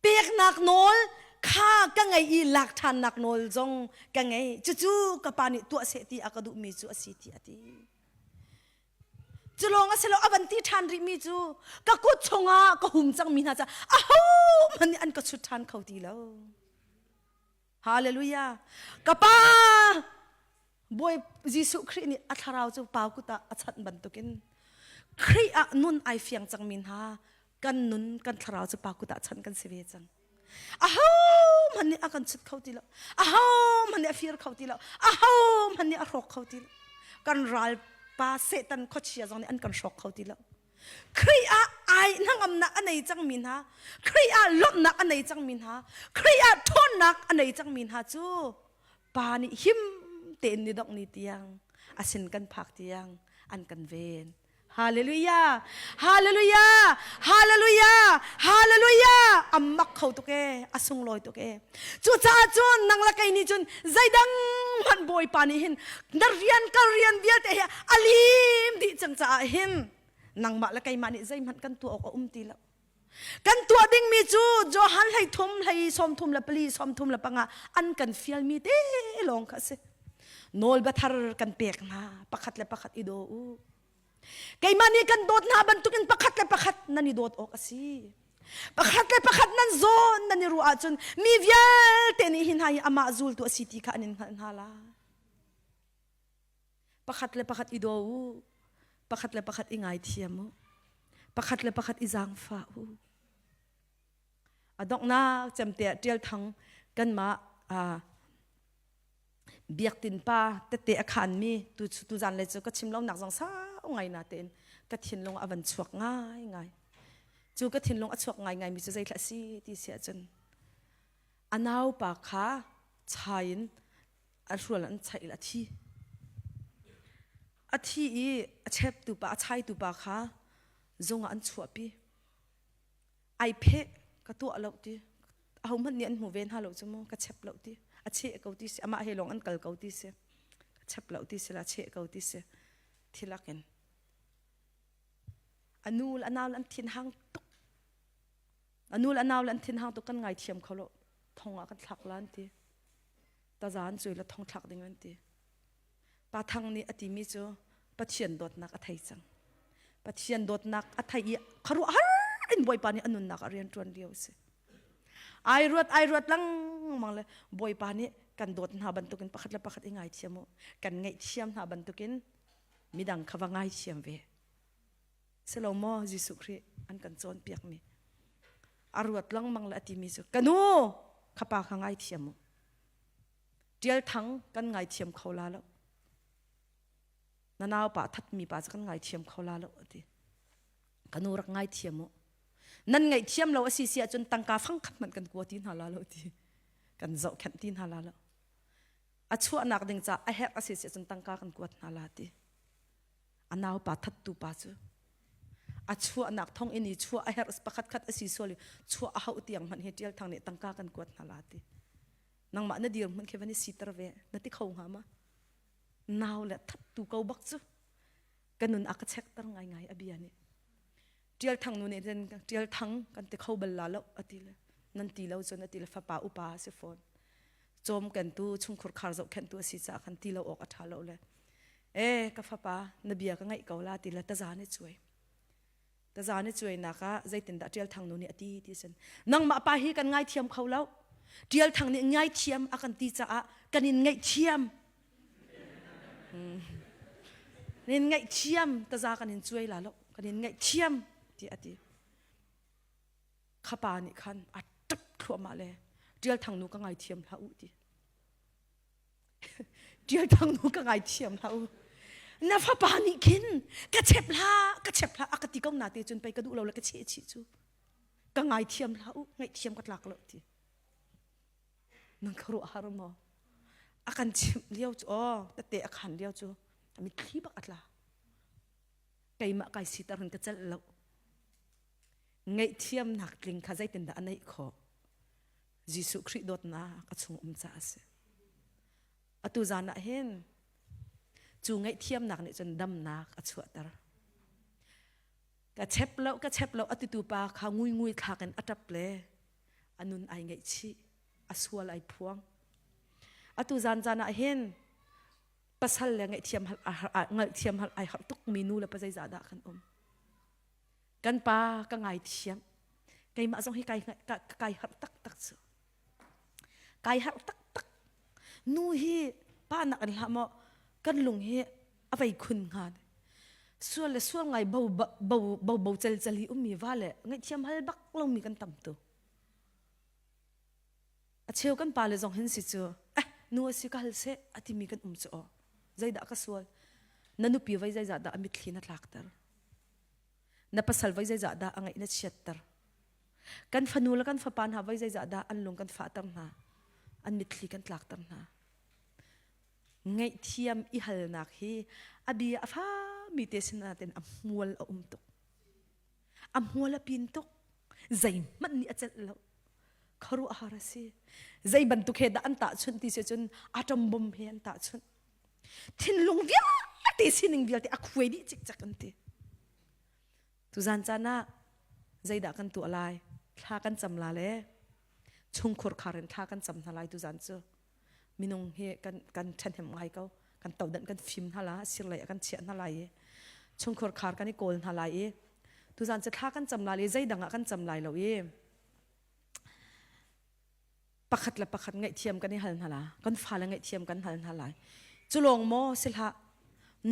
Peknak nawl kha ka ngei i lak ṭhannak nawl zong ka ngei. Cucu ka pa nih tuah seh ti a ka duhmi cu a si ti a ti. Cu lawng a si lo, a van ti ṭhan rihmi cu ka kut chungah ka hum cangmi hna caah ahohmanh nih an ka chut ṭhan kho ti lo. Hallelujah. Ka pa Bawi Jesuh Khrih nih a thlarau cu pau kut ah a chanh bantukin Khrih ah nun ai fiang cangmi hna kan nun kan thlarau cu pa kut ah chanh kan si ve cang. Ahohmanh nih a kan chut kho ti lo. Ahohmanh nih a fir kho ti lo. Ahohmanh nih a hrawk kho ti lo. Kan ralpa Satan khuachia zong nih an kan hrawk kho ti lo. Khrih ah ai hnangamnak a nei cangmi hna, Khrih ah lawmhnak a nei cangmi hna, Khrih ah ṭhawnnak a nei cangmi hna cu Pa nih him tein ni dongh ni tiang a sin kan phak tiang an kan ven. Hallelujah! Hallelujah! Hallelujah! Hallelujah! A mak kho tuk ee, a sunglawi tuk ee. Cucaah cun nang le kei nih cun zeidang hmanh Bawipa nih hin na rian ka rian vialte hi a lim dih cang caah hin nangmah le keimah nih zeihmanh kan tuah awk a um ti lo. Kan tuah dingmi cu Johan hlei thum hlei sawm thum le pali sawm thum le panga an kan fialmi te lawng kha a si. Nawlbia thar kan pek hna pakhat le pakhat i daw u. Keimah nih kan dawt hna bantukin pakhat le pakhat nan i dawt awk a si. Pakhat le pakhat nan zawn nan i ruah ahcun mi vialte nih hi hna hi amah zultu a si ti kha an in hngalh hna lai. Pakhat le pakhat i daw u. Pakhat le pakhat i ngaithiam u. Pakhat le pakhat i zaangfah u. A donghnak cemte ah Ṭial Thang kanmah biaktin pa tette a khanmi tu tuzan le cu ka chim lonak zong sau ngai na tein ka thinlung a van chuak ngai ngai. Cu ka thinlung a chuak ngai ngai mi cu zeithla a si ti si ahcun a naupa kha chai in a hrual an chaih a thi. A thi i a cheptu pa, a chaitu pa kha zung ah an chuahpi. Ai pheh ka tuah lo ti. Ahohmanh nih an hmu ve hna lo cu mu, ka chep lo ti. A cheh ko ti si, amah he lawng an kal ko ti si. Ka chep lo ti si la, cheh ko ti si. Thilak in. A nu le a nau le an thin hang tuk. A nu le a nau le an thin hang tuk kan ngaithiam kho lo. Thong ah kan thlak la an ti. Taza an cui la thong thlak ding an ti. Pa Thang nih a timi cu Pathian dawtnak a thei cang. Pathian dawtnak a thei i khuaruahhar in Bawipa nih a nunnak a rian ṭuan lio a si. Ai ruat ai ruat lengmang le Bawipa nih Kan dawt hna bantukin pakhat le pakhat i ngaithiam u. Kan ngaihthiam hna bantukin midang kha va ngaithiam ve. Silo maw Jesuh Khrih an kan cawnpiakmi. A ruat lengmang le a timi cu ka nu kha pa kha ngaithiam u. Tial Thang kan ngaithiam kho la lo. Na nau pa thatmi pa cu kan ngaithiam kho la lo a ti. Ka nu rak ngaithiam u. Nan ngaihthiam lo a si si ahcun tangka fang khat hmanh kan kua ti hna la lo ti. Kan zohkhenh ti hna la lo. A chuahnak ding ca a herh a si si ahcun tangka kan kuat hna la ti. A naupa thattu pa cu a chuahnak thong in i chuah a herh pakhat khat a si sual i chuah a hauh tiang hmanh hi Tial Thang nih tangka kan kuat hna la ti. Nangmah na dir hmun khi van i siter ve na ti kho hnga ma? Nau le thattu ko bak cu ka nun a ka chekter ngaingai a bia nih. Tial Thang nu nih cun Tial Thang kan ti kho bal la lo a ti le nan ti lo cun a ti le fapa upa a si fawn. Cawm kentu chungkhur khar zohkhenhtu a si caah khan ti lo awk a ṭha lo le e ka fapa na bia ka ngaih ko la ti le taza nih cuai. Taza nih cuainak ah zeitindah Tial Thang nu nih a ti ti sin nangmah pa hi kan ngaithiam kho lo. Tial Thang nih ngaithiam a kan ti caah kan in ngaihthiam. Nin ngaihthiam taza kan in cuai la lo kan in ngaihthiam ti a ti. Kha pa nih khan a ṭap thluahmah le Tial Thang nu ka ngaithiam hlah u ti. Tial Thang nu ka ngaithiam hlah u. Na fapa nih khin ka chep hlah ka chep hlah a ka ti ko na te cun pei ka duh lo le ka cheh chih cu. Ka ngaithiam hlah u ngaihthiam ka tlak lo ti. Nang khuaruah har maw? A kan chimh lio cu aw tete a khan lio cu a mitthli bak a tla. Keimah kai sitar in ka celh lo. Ngaihthiamnak tling kha zeitindah a neih khawh? Jesuh Khrih dawtnak a chung um caah a si. Atu zan ah hin cu ngaihthiamnak nih cun damnak a chuahter. Ka chep lo, ka chep lo a titu pa kha ngui ngui thlak in a ṭap le a nun ai ngaihchih, a sual ai phuang. Atu zan zan ah hin pasal le ngaihthiam ngalhthiam hal ai harh tukmi nu le pa zeizah dah kan um. Kan pa ka ngaithiam. Keimah zong hi kai kai harh taktak cu. Kai harh taktak. Nu hi pa nak in hlah maw kan lung hi a vei khun hnga. Sual le sual ngai bo bo bo bo cel cel hi ummi va le ngaihthiam hal bak lomi kan tam tu. A cheu kan pa le zong hin si cu eh nu a si ka hal seh a timi kan um cu aw. Zeidah ka sual? Na nupi vai zeizah dah a mitthli na tlakter? Na pasal voi zeizah dah a ngaih na chiatter? Kan fanu le kan fapa hna voi zeizah dah an lung kan fahter hna? An mitthli kan tlakter hna. Ngaihthiam i halnak hi a bia a fami te sinain a hmual a um tuk. A hmual a pin tuk. Zeihmanh nih a celh lo. Khuaruahhar a si. Zei bantuk he dah an tahchunh ti si cun atom bomb he an tahchunh. Thinlung vialte sining vialte a khuai dih cikcek an ti. Tuzan caan ah zeidah kan tuah lai? Thla kan cam la le chungkhur khar in thla kan cam hna lai tuzan cu. Minung hi kan kan ṭhahnem ngai ko. Kan todanh kan fim hna la, sirlei ah kan chiah hna lai i chungkhur khar kan i kawl hna lai i tuzan cu thla kan cam lai i zeidang ah kan cam lai lo i pakhat le pakhat ngaihthiam kan i hal hna la kan fale ngaihthiam kan hal hna lai cu lawng maw si hlah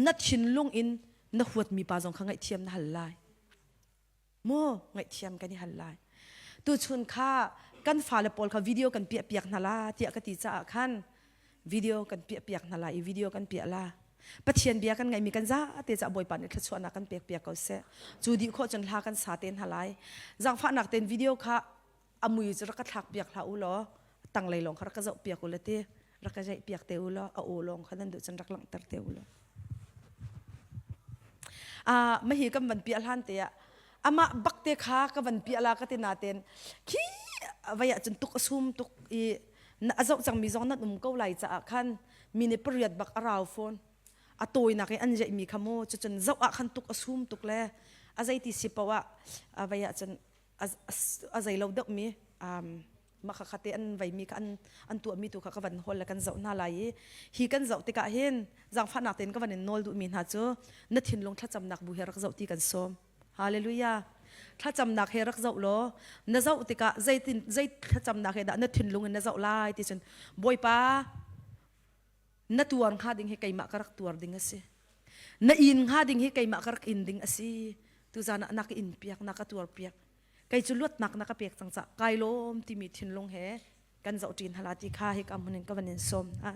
na thinlung in na huatmi pa zong kha ngaihthiam na hal lai mu ngaihthiam kan i hal lai tuchun kha kan fale pawl kha video kan piah piak hna la tiah ka ti caah khan video kan piah piak hna la i video kan piah la Pathian bia kan ngaihmi kan zate ca Bawipa nih thluachuahnak kan pek piak ko seh cu dih khawh cun hla kan sa te hna lai zaangfahnak ten video kha a mui cu rak ka thlak piak hlah u law tanglei lawng kha rak ka zoh piak u la ti rak ka zeih piak te u law a aw lawng kha nan duh cun rak langhter te u law ah mahi kan van piah hlan te ah amah bak te kha ka van piah la ka ti na ten khi vai ah cun tuk a sum tuk i a zoh cangmi zong nan um ko lai caah khan mi nih pariat bak a rau fawn a tawinak i an zeihmi kha mu cucun zoh ah khan tuk a sum tuk le a zeiti si paoh ah vai ah cun a zei lo deuhmi mah kha te an veimi kha an an tuahmi tu kha ka van hawl le kan zoh hna lai i hi kan zoh tikah hin zaangfahnak tein ka van in nawl duhmi hna cu na thinlung thlacamnak bu he rak zoh ti kan sawm hallelujah. Thlacamnak he rak zoh law na zoh tikah zeitin zei thlacamnak he dah na thinlung in na zoh lai ti cun Bawipa na tuar hnga ding hi keimah ka rak tuar ding a si. Na in hnga ding hi keimah ka rak in ding a si. Tuzan ah na ka in piak, na ka tuar piak. Kei cu luatnak na ka pek cang cah kai lawm timi thinlung he kan zoh ṭin hala ti kha hi ka hmun in ka van in sawm. Ha.